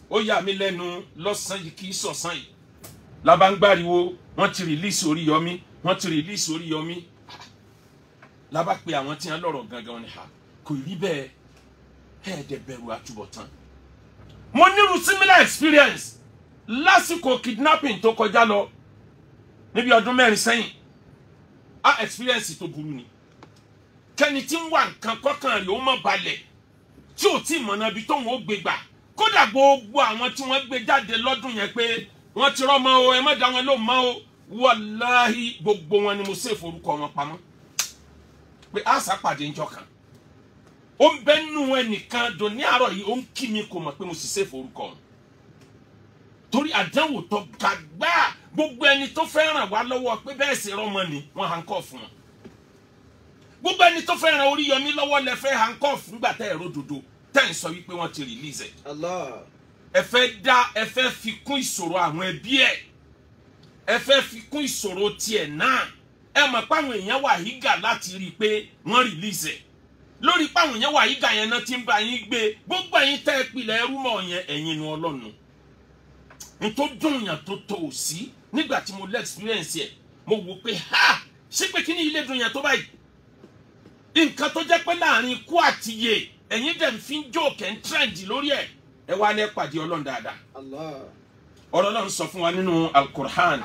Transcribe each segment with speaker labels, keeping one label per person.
Speaker 1: Ó yà mí lẹ́nu lọ́sàn yìí, kì í sọ̀sán yìí labangbariwo, wọ́n ti release Oríyọmí, wọ́n ti release Oríyọmí. Lábá pe àwọn tí wọ́n lọ́rọ̀ gangan ni, ha, kò rí bẹ́ẹ̀, ẹ̀ẹ́dẹ̀ bẹ̀rù àtúbọ̀tán. Mo nírú similar experience lásìkò kidnapping tó kọjá lọ níbi ọdún 4 sẹ́yìn. A experience tó burú ni kẹ́ni tí ń wá nǹkan kọ́kàn rẹ̀ ó mọ̀ balẹ̀, tí ò tí ì mọ̀nà ibi tóun ó gbé gbà. Kódà gbogbo àwọn tí wọ́n gbé jáde lọ́dún yẹn pé wọ́n ti rọ́mọ o, ẹ má dá wọn lóhùn mọ́ o, wàláhì gbogbo wọn ni mo ṣe forúkọ wọn pamọ́ pé àṣà pàdé ńjọ́ kan. Ó ń bẹ́ nù ẹnìkan dùn ní àárọ̀ yìí, ó ń kí mi, kò mọ̀ pé mo sì ṣe forúkọ wọn. Torí àdánwò tó gàgbà, gbogbo ẹni tó fẹ́ ràn wá lọ́wọ́ pé bẹ́ẹ̀ sì rọ́mọ ni wọ́n hàn kọ́ fún wọn. Gbogbo ẹni tó fẹ́ ràn Oríyọmí lọ́wọ́ lẹ fẹ́ hàn kọ́ fún gbà tẹ́ ẹ̀rọ dodo tẹ́ ń sọ wípé wọ́n ti release ẹ̀. Ẹ fẹ́ dá, ẹ fẹ́ fi kún ìṣòro àwọn ẹbí ẹ̀, ẹ fẹ́ fi kún ìṣòro tiẹ̀ náà. Ẹ mọ̀ pé àwọn èèyàn wà hígà láti rí i pé wọ́n release ẹ̀. Lórí pé àwọn èèyàn wà hígà yẹn náà ti ń bá yín gbé. Gbogbo ẹ̀yin tẹ́ ẹ pilẹ̀ ẹrú mọ̀ yẹn, ẹ̀yin nu Ọlọ́run. N tó dùn yàn tó tó ò sí nígbà tí mo lé experience ẹ̀, mo wò pé ha, ṣé pé kí ni ilé dùn yàn tó báyìí? Nǹkan tó jẹ́ pé láàrin ikú àti iye, ẹ̀yin dẹ̀ ń fi ń jókè ń trend lórí ẹ̀. Ẹ wá lẹ́ pàdé Ọlọ́run dáadáa. Ọ̀rọ̀ Ọlọ́run sọ fún wa nínú Al-Qur'an,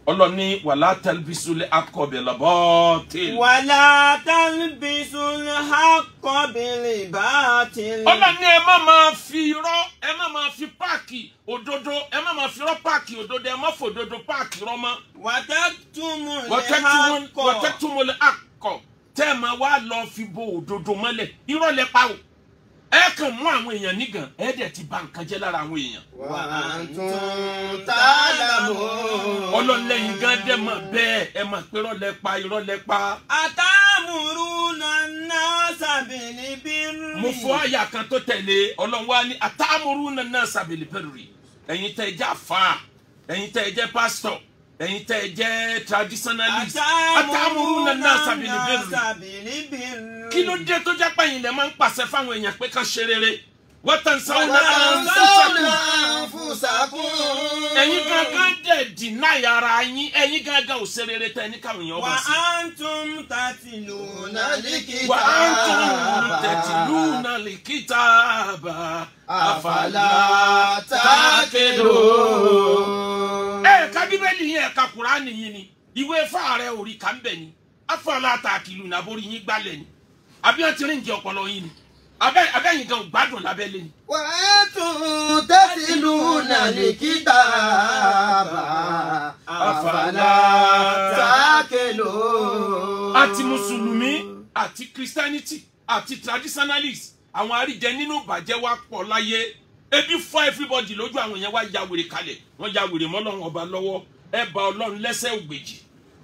Speaker 1: Ọlọ́run ní wàlá talbisul haqqa bil batil.
Speaker 2: Wàlá talbisul haqqa bil batil.
Speaker 1: Ọlọ́run ní ẹ má máa fi irọ́, ẹ má máa fi páàkì òdodo, ẹ má máa fi irọ́ páàkì òdodo, ẹ má fòdodo páàkì irọ́ mọ́. Wataktumul haqqa, tẹ́ ẹ máa wá lọ fi bo òdodo mọ́lẹ̀, irọ́ lẹ pa o. Ẹ kàn mú àwọn èèyàn nígàn, ẹ dẹ̀ ti bà nǹkan jẹ́ lára àwọn èèyàn.
Speaker 2: Wa antum ta'lamun.
Speaker 1: Ọlọ́lẹ́yìn gan dẹ̀ mọ̀ bẹ́ẹ̀, ẹ mọ̀ pé irọ́ lẹ pa, irọ́ lẹ pa.
Speaker 2: Atamuruna an-nasa bil birri.
Speaker 1: Mo fọ àyà kan tó tẹ̀lé, Ọlọ́run wá ní atamuruna an-nasa bil birri. Ẹ̀yin tẹ́ ẹ jẹ́ àfáà, ẹ̀yin tẹ́ ẹ jẹ́ pásítọ̀, ẹ̀yin tẹ́ ẹ jẹ́ traditionalist. Atamuruna an-nasa bil birri. Kí ló dé tó jẹ́ pé ẹ̀yin lẹ máa ń pàṣẹ fáwọn èèyàn pé kán ṣe rere? Watansawna anfusakum. Ẹ̀yin gangan dẹ̀ deny ara yín, ẹ̀yin gangan ò ṣe rere tẹ́ ní káwọn èèyàn bá sí.
Speaker 2: Wa antum tatluna al-kitaba.
Speaker 1: Wa antum tatluna al-kitaba. Afala taqilun. Ẹ ka Bíbélì yín, ẹ ka Kùránì yín ni, ìwé fáàrẹ orí kà ń bẹ̀ ni. Afala taqilun, àbórí yín gbálẹ̀ ni, àbí wọ́n ti rìn jẹ ọpọlọ yín ni, abẹ́yìn gan gbádùn lábẹ́lé ni.
Speaker 2: Wa antum tatluna al-kitaba afala taqilun.
Speaker 1: Àti mùsùlùmí àti christianity àti traditionalist, àwọn àríjẹ nínú ìbàjẹ́ wa pọ̀ láyé. Ebi fọ́ everybody lójú, àwọn èèyàn wá ya wèrè kalẹ̀, wọ́n ya wèrè mọ́ Ọlọ́run ọba lọ́wọ́, ẹ bá Ọlọ́run lẹ́sẹ̀ ògbèjì.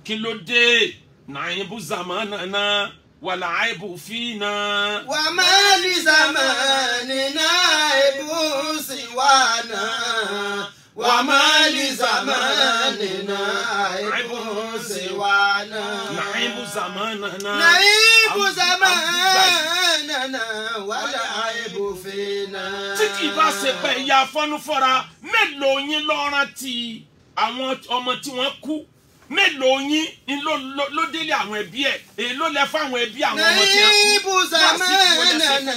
Speaker 1: Kí ló dé? Nàìbù zamanana wàlà àìbù fínà.
Speaker 2: Wà má lì zamanina àìbù siwana. Wà má lì zamanina àìbù siwana.
Speaker 1: Nàìbù zamanana.
Speaker 2: Nàìbù zamanana wàlà àìbù fínà.
Speaker 1: Tí kì í bá ṣe pé ìyá afọ́nufọ́ra, mélòó yín ló rántí àwọn ọmọ tí wọ́n kú? Mélòó yín ló délé àwọn ẹbí ẹ? Èyí ló lẹ fáwọn ẹbí àwọn ọmọ tí wọ́n kú.
Speaker 2: Nàìbù zamanana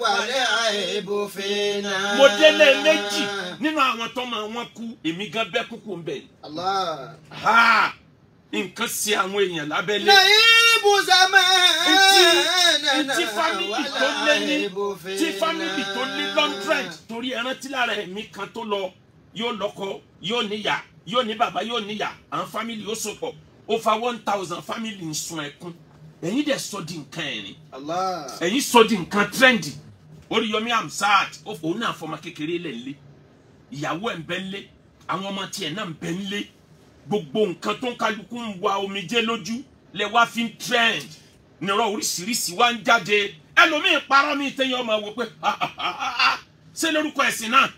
Speaker 2: wàlẹ̀ àìbù fínà.
Speaker 1: Mo délé méjì nínú àwọn tọ́mọ wọn kú, èmi gan bẹ́ kúkú ń bẹ̀.
Speaker 2: Allah.
Speaker 1: Nǹkan ṣe àwọn èèyàn lábẹ́lé.
Speaker 2: Nàìbù zamanana
Speaker 1: tí fámìlì tó lé ní, tí fámìlì tó lé 100, torí ẹran tí lára ẹ̀mí kan tó lọ, yóò lọ́kọ, yóò níyà, yóò ní bàbá, yóò níyà, àwọn fámìlì yóò sopọ̀. Over 1000 fámìlì ń sun ẹkún. Ẹ̀yin dẹ̀ sọ di nǹkan ẹ̀rín. Ẹ̀yin sọ di nǹkan trendy. Oríyọmí Hamzat, òun náà fọmọ kékeré lẹ̀ ń lé, ìyàwó ẹ̀ ń bẹ́ ń lé, àwọn ọmọ tiẹ̀ náà ń bẹ́ ń lé. Gbogbo nǹkan tó ń kálukú ń wa omijé lójú lẹ wá fi ń trend. Nírọ̀ oríṣiríṣi wá ń jáde. Ẹlòmíín parọ́ mi tẹ́yìn ọmọ wò pé ṣé lórúkọ ẹ̀sìn náà?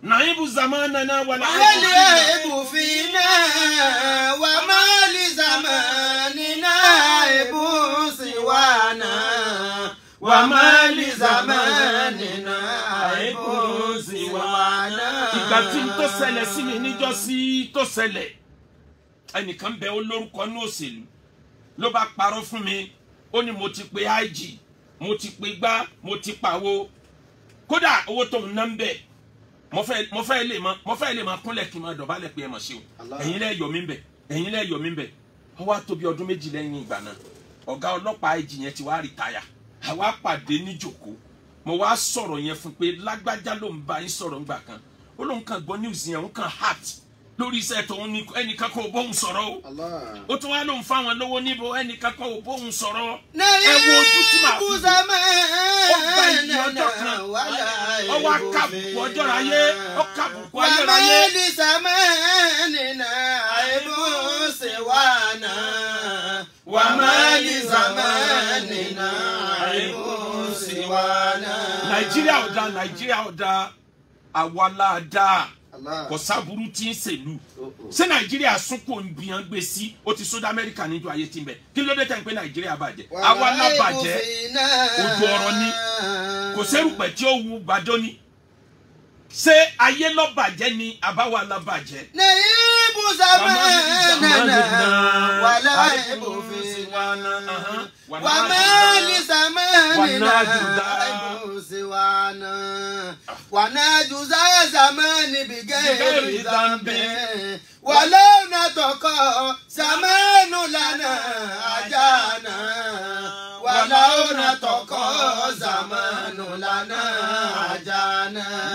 Speaker 1: Nàìbù zamanana wàlẹ̀
Speaker 2: àìbù fínà wà má lì zamanina àìbù siwana. Wà má lì zamanina àìbù siwana.
Speaker 1: Ìgbà tí n tó ṣẹlẹ̀ sí mi níjọ́sí tó ṣẹlẹ̀, ẹnìkan bẹ ó lórúkọ ní òṣèlú ló bá parọ́ fún mi, ó ní mo ti pe IG, mo ti pe gbá, mo ti pàwo, kódà owó tó ń ná ń bẹ̀ mo fẹ́ lè mọ kúnlẹ̀ kí n máa dọ̀bálẹ̀ pé ẹ mọ̀ ṣe o, ẹ̀yin lẹ́ yọ mí bẹ̀, ẹ̀yin lẹ́ yọ mí bẹ̀. Ó wá tó bí ọdún méjì lẹ́yìn ìgbà náà, ọ̀gá ọlọ́pàá IG yẹn ti wá rìtáyà, àwa pàdé níjòkó, mo wá sọ̀rọ̀ yẹn fún pé lágbájá ló ń bá yín sọ̀rọ̀ ńgbà kan, ó lóun kàn gbọ́ news yẹn, òun kàn heart lórí iṣẹ́ tòun ní ẹnìkan kò bóun sọ̀rọ̀ o, ó tún wá lóun fáwọn lówó níbo ẹnìkan kò bóun sọ̀rọ̀. Ẹ wo ojú tí màá fi ó gba ìdí ọjọ́ kan, ó wá kàbùkù ọjọ́ ráyé, ó kàbùkù ayérayé. Nàìjíríà ò dáa, Nàìjíríà ò dáa, àwa la dáa, kò sábúrú tí ń ṣèlú. Ṣé Nàìjíríà sunkún òǹbíyàn gbé sí? Ó ti sódà Amẹ́ríkà níjọ ayé tí ń bẹ. Kí ló dé tẹ̀ ń pé Nàìjíríà bàjẹ́? Àwa la bàjẹ́, ojú ọ̀rọ̀ ni, kò sẹ́rùpẹ̀ tí ó wu gbàdọ́ ni. Ṣé ayé ló bàjẹ́ ni àbáwa la bàjẹ́?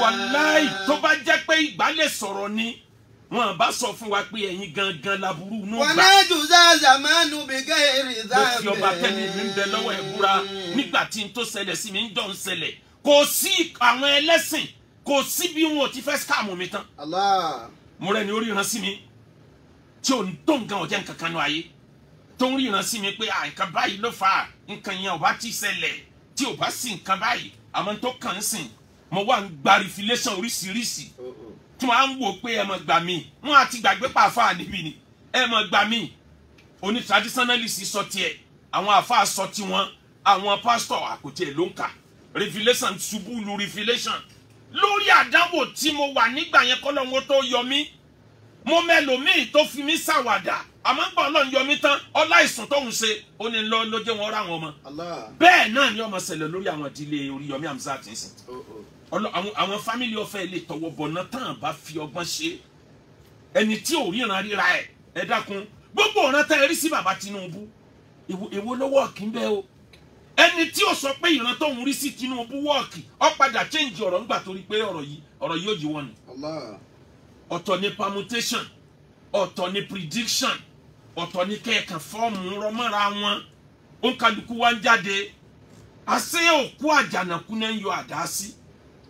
Speaker 1: Wàláì, tó bá jẹ́ pé ìgbà lè sọ̀rọ̀ ni wọn bá sọ fún wa pé ẹ̀yin gangan laburú inú gbà. Mo fi ọba tẹ́ni mi ń bẹ lọ́wọ́ ẹ̀ búra nígbà tí n tó ṣẹlẹ̀ sí mi ń jọ ń ṣẹlẹ̀. Kò sí àwọn ẹlẹ́sìn, kò sí bí wọn ò ti fẹ́ scam mi tán. Mo rẹ́ni ó ríran sí mi tí ò ń tó nǹkan ọ̀jẹ̀ nǹkan kan nù ayé, tó ń ríran sí mi pé nǹkan báyìí ló fà á, nǹkan yẹn ò bá ti ṣẹlẹ̀ tí ò bá sí nǹkan báyìí, àmọ́ tó kàn ń sìn mo wà ń gba revelation oríṣiríṣi tí wọ́n á ń wò pé ẹ mọ̀ gbà mí, wọ́n á ti gbàgbé pàáfàá níbí ni ẹ mọ̀ gbà mí. Oní traditionalist sọ tiẹ̀, àwọn àfáà sọ tiwọn, àwọn pásítọ̀ àkòtì ẹ̀ ló ń kà. Revelation ṣubú lu revelation lórí àdánwò tí mo wà nígbà yẹn kọ́lọ́hún tó yọ mí. Mo mẹ́lòmíì tó fi mí ṣàwàdà, àmọ́ gbọ́n Ọlọ́run yọ mí tán, ọlá ìsùn tóun ṣe ó ní lọ ló jẹ́ wọn rà wọn mọ́. Bẹ́ẹ̀ náà ni ọmọ ṣẹlẹ̀ lórí àwọn ìdílé Oríyọmí Hamzat ń sìn. Àwọn fámìlì ọ̀fẹ́ lè tọwọ́ bọ̀nà tán bá fi ọgbọ́n ṣe. Ẹni tí ò ríran ríra ẹ̀, ẹ dákun, gbogbo ọ̀ràn tá ẹ rí sí bàbá Tinubu, èwo ló wọ́ọ̀kì ń bẹ́ o? Ẹni tí ò sọ pé ìran tóun rí sí Tinubu wọ́ọ̀kì, ó padà change ọ̀rọ̀ ńgbà torí pé ọ̀rọ̀ yìí ò yí wọn ni. Ọ̀tọ̀ ni permutation, ọ̀tọ̀ ni prediction, ọ̀tọ̀ ni kẹ́ẹ̀kan fọ́ọ̀mù rọmọ́ra wọn. Òǹkàlùkù wa ń jáde, àṣé òkú àjànàkú náà ń yọ àdá sí,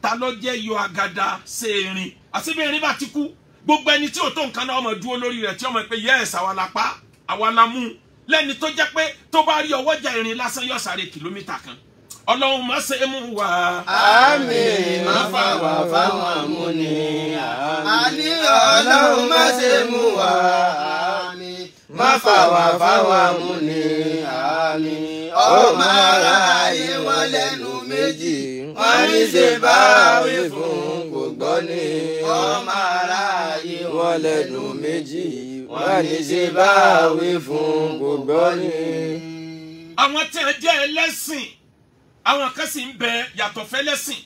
Speaker 1: ta ló jẹ́ yọ agada ṣe erin, àṣé bí erin bá ti kú gbogbo ẹni tí ò tó nǹkan náà ọmọ dúró lórí rẹ̀ tí ọmọ pé yẹ́ẹ̀sì àwa la pa, àwa la mú, lẹ́ni tó jẹ́ pé tó bá rí ọwọ́jà irin lásán yóò sáré kìlómítà kan. Ọlọ́run má ṣe mú wa.
Speaker 2: Àmín, má fà wá fáwọn amúni. Àní Ọlọ́run má ṣe mú wa. Àmín, má fà wá fáwọn amúni. Àmín, ọmọ aráyé wọn lẹ́nu méjì, wọ́n ní ṣe bá wí fún kò gbọ́ ni. Ọmọ aráyé wọn lẹ́nu méjì, wọ́n ní ṣe bá wí fún kò gbọ́ ni.
Speaker 1: Àwọn tí wọ́n jẹ́ ẹlẹ́sìn, àwọn kan sì ń bẹ yàtọ̀ fẹ́lẹ́sìn,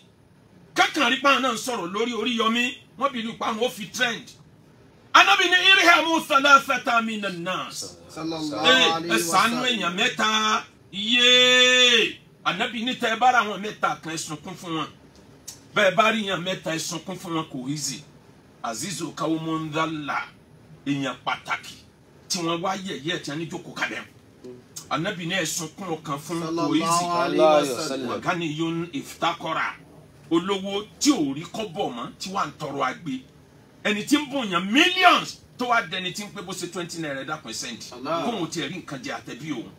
Speaker 1: kankan rí páwọn náà ń sọ̀rọ̀ lórí Oríyọmí, wọ́n bí lùpá àwọn ó fi trend. Anábì ní irhamu thalathata minan nas, ẹ ṣàánú èèyàn mẹ́ta yéé. Anábì ní tẹ́ ẹ bá ra àwọn mẹ́ta kan ẹ sunkún fún wọn, bẹ́ẹ̀ bá rí èèyàn mẹ́ta ẹ sunkún fún wọn, kò easy. Azizu kawumundala, èèyàn pàtàkì tí wọ́n wá yẹ̀yẹ́ tí wọ́n ní jókòó kalẹ̀. Anabi ní ẹ̀sùn kún ọkàn fún kòísì wàgánì yón ìfitakọ́ra, olówó tí ò rí kọ́bọ̀ mọ́ tí wàá ń tọrọ agbe, ẹni tí ń bòyàn millions tó wá dẹni tí ń pé bó ṣe 20 naira dákun sẹ́ǹdì kóun tiẹ̀ rí nǹkan jẹ àtẹ̀bí òun.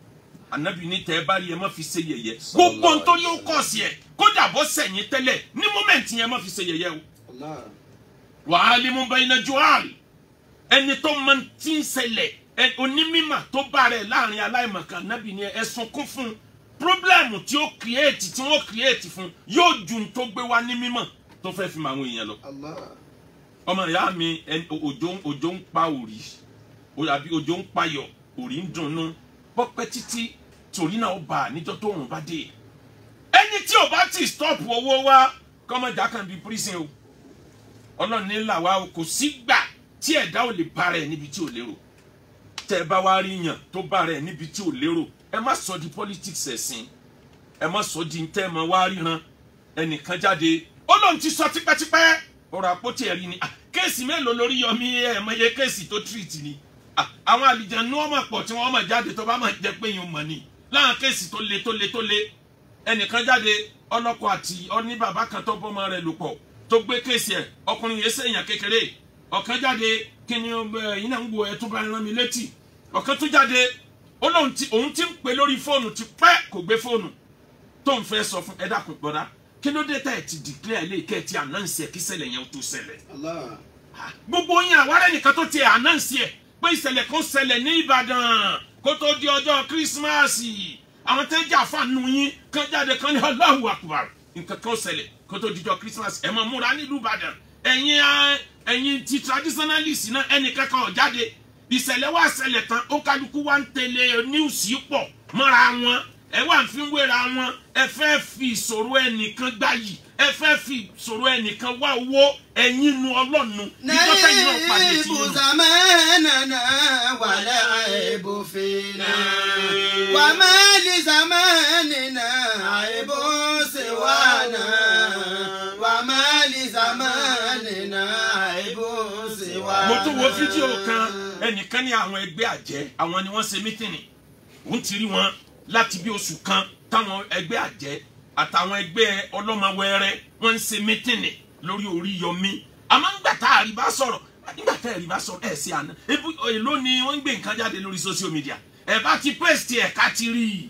Speaker 1: Anabi ní tẹ́ ẹ bá rí ẹ má fi ṣe yẹ̀yẹ́, gbogbo nítorí ó kọ̀ sí ẹ kódà bó sẹ̀yìn tẹ́lẹ̀ ní mọ́mẹ́ǹtì yẹn má fi ṣe yẹ̀yẹ́ o. Wàhálì mú bẹ́ẹ̀ iná jual, ẹni tó máa ti ń ṣẹlẹ̀ onímímà tó bá rẹ̀ láàrin aláìmọ̀kan, nábì ní ẹ sunkún fún pírọ́blẹ́mù tí ó kírètì tí wọ́n kírètì fún yóò ju tó gbé wá ní mímọ̀ tó fẹ́ fi mọ àwọn èèyàn lọ. Ọmọ ìyá mi, òjò ń pa òrì, àbí òjò ń payọ̀, òrì ń dunnú. Bọ́pẹ́ títí torí náà ó bà níjọ́ tó òun bá dé. Ẹni tí ò bá ti stop owó wa kọ́mọjà kan bí prison o. Ọlọ́run ní làwa o, kò sígbà tí ẹ̀dá ò lè bára ẹ̀ níbi tí ò lérò. Tẹ́ ẹ bá wá rí yàn tó bára ẹ̀ níbi tí ò lérò, ẹ má sọ di politics ẹ̀sìn, ẹ má sọ di ntẹ́ ẹ má wá ríran. Ẹnìkan jáde ó lóun ti sọ tipẹ́tipẹ́ ọ̀rọ̀ àpótí ẹ̀rí ni. Kéèsì mélòó lórí Yọmí? Ẹ̀ mọ iye kéèsì tó treat ni. Àwọn àlìjànú ọmọ pọ̀ tí wọ́n mọ̀ jáde tó bá mọ̀ jẹ́ pé yín mọ̀ ni láwọn kéèsì tó le tó le tó le. Ẹnìkan jáde ọlọ́kọ àti ọní bàbá kan tó bọ́mọ rẹ̀ lò pọ̀ tó gbé kéèsì ẹ̀, ọkùnrin yẹn sèèyàn kékeré. Ọ̀kan jáde kí ni ẹ̀yin náà ń wo ẹ̀ tó bá rán mi létí. Ọ̀kan tó jáde ó lóun ti òun ti ń pè lórí fóònù ti pẹ́ kò gbé fóònù tó ń fẹ́ sọ fún ẹ dákun gbọ́dá kí ló dé tá ẹ ti declare ilé ìkẹ́ ti announce ẹ̀ kí ṣẹlẹ̀ yẹn tó ṣẹlẹ̀. Gbogbo yín àwárẹ̀ nìkan tó ti announce ẹ̀ pé ìṣẹ̀lẹ̀ kan ṣẹlẹ̀ ní Ìbàdàn kó tó di ọjọ́ Kírísímàsì. Àwọn tẹ́ jà fáànù yín kan jáde kan ní Allahu Akbar, nǹkan kan ṣẹlẹ̀ kó tó di ọjọ́ Kírísímàsì, ẹ máa múra nílùú Ìbàdàn. Ẹ̀yin ti traditionalist náà ẹnìkan kan ò jáde. Ìṣẹ̀lẹ̀ wá ṣẹlẹ̀ tán ó kálukú wá ń tẹ̀lé níwùsì pọ̀ mọ́ra wọn, ẹ wá ń fi wéra wọn. Ẹ fẹ́ fi ìṣòro ẹnìkan gbáyì, ẹ fẹ́ fi ìṣòro ẹnìkan wá owó. Ẹ̀yin nu ọlọ́nu ìjọba yìí náà pàdé tí
Speaker 2: نعيب
Speaker 1: yín nù.
Speaker 2: زماننا ولا عيب فينا وما لزماننا عيب سوانا وما لزماننا عيب سوانا.
Speaker 1: Mo tún wo fídíò kan, ẹnìkan ní àwọn ẹgbẹ́ àjẹ́ àwọn ni wọ́n ṣe mítìnì. Òun ti rí wọn láti bí oṣù kan táwọn ẹgbẹ́ àjẹ́ àtàwọn ẹgbẹ́ ọlọ́mọwẹ́rẹ́ wọ́n ń ṣe mítìnì lórí Oríyọmí. Àmọ́ ńgbà tá a rí bá sọ̀rọ̀, nígbà tá a rí bá sọ̀rọ̀ ẹ̀ ṣe àná èló ni wọ́n ń gbé nǹkan jáde lórí social media, ẹ̀ bá ti paste ẹ̀ ká ti rí i.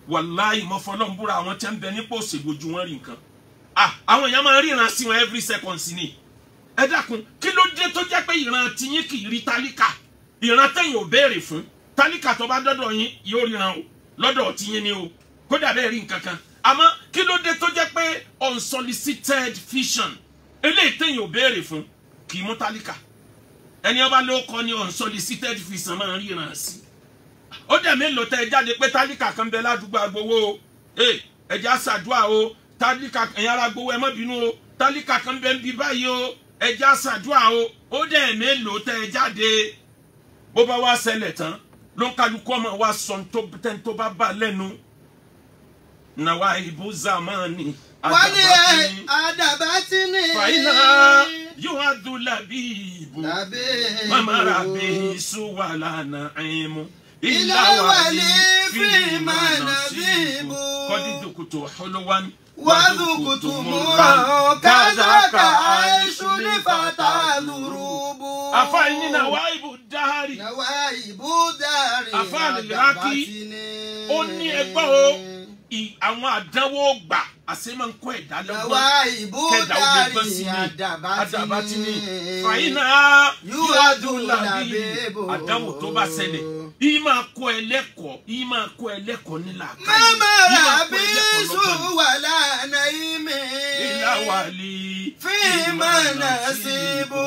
Speaker 1: Wàláhì mọ́fọlọ́nbúra àwọn tẹ́ ń bẹ nípò òṣèlú ojú wọn rí nǹkan. Àwọn èèyàn máa ń ríran sí wọn every second sí ni. Ẹ dákun, kí ló dé tó jẹ́ pé ìran tiyín kì í rí tálíkà? Ìran tẹ̀yìn ò béèrè fún tálíkà tó bá dọ́dọ̀ yín yóò ríran o, lọ́dọ̀ tiyín ni o, kódà bẹ́ẹ̀ rí nǹkan kan. Àmọ́ kí ló dé tó jẹ́ pé unsolicited vision eléyìí tẹ̀yìn ò béèrè fún kì í mú tálíkà? Ẹni ọba ló kọ ni unsolicited vision máa ń ríran sí. Ó dẹ̀ mélòó tẹ́ ẹ jáde pé tálíkà kan bẹ ládùúgbò agbowó o, ẹ jẹ́ àṣàdúà o, tálíkà ẹ̀yin ará agbowó ẹ má bínú o, tálíkà kan bẹ ń bí báyìí o, ẹ jẹ́ àṣàdúà o. Ó dẹ̀ mélòó tẹ́ ẹ jáde? Bó bá wá ṣẹlẹ̀ tán ló ń kálukú ọmọ wa sọ tẹ́ni tó bá bá lẹ́nu. Nàwa ìbú zamani
Speaker 2: wálé àdàbátìní
Speaker 1: fàyínà yóò á dùn lábí ìbò màmá rà bí sùwà lánàá ẹ̀mú.
Speaker 2: Ìlà wàlí fíìmà nàbíbù.
Speaker 1: Kọ́dí dùkùtù xolówán.
Speaker 2: wàdùkùtù múra kàdákà àìsù ní fata lùrùbù.
Speaker 1: Afa yìí ní nàwa ìbò dáhàrì.
Speaker 2: Nàwa ìbú dárì
Speaker 1: Àfáà Al-Iraqi, ó ní ẹgbọ́ o, àwọn àdánwò gbà àṣẹ máa ń kọ́ ẹ̀dá lọ́gbọ́n.
Speaker 2: Nàwa ìbú
Speaker 1: Kẹ̀dá ó lè gbọ́n
Speaker 2: dárì
Speaker 1: sí ni.
Speaker 2: àdàbátìní.
Speaker 1: Fàyínà
Speaker 2: Yúwádùn
Speaker 1: làbí
Speaker 2: làbíbò.
Speaker 1: àdánwò tó bá ṣẹlẹ̀ yìí máa kọ́ ẹ lẹ́kọ̀ọ́, yìí máa kọ́ ẹ lẹ́kọ̀ọ́ nílà káyé,
Speaker 2: Mama
Speaker 1: yìí máa kọ́
Speaker 2: rabi
Speaker 1: ẹ lẹ́kọ̀ọ́ lọ́gbọ́n ni.
Speaker 2: wàlá nàìmí.
Speaker 1: Ìlàwálì
Speaker 2: Fíìmà nàṣìbù.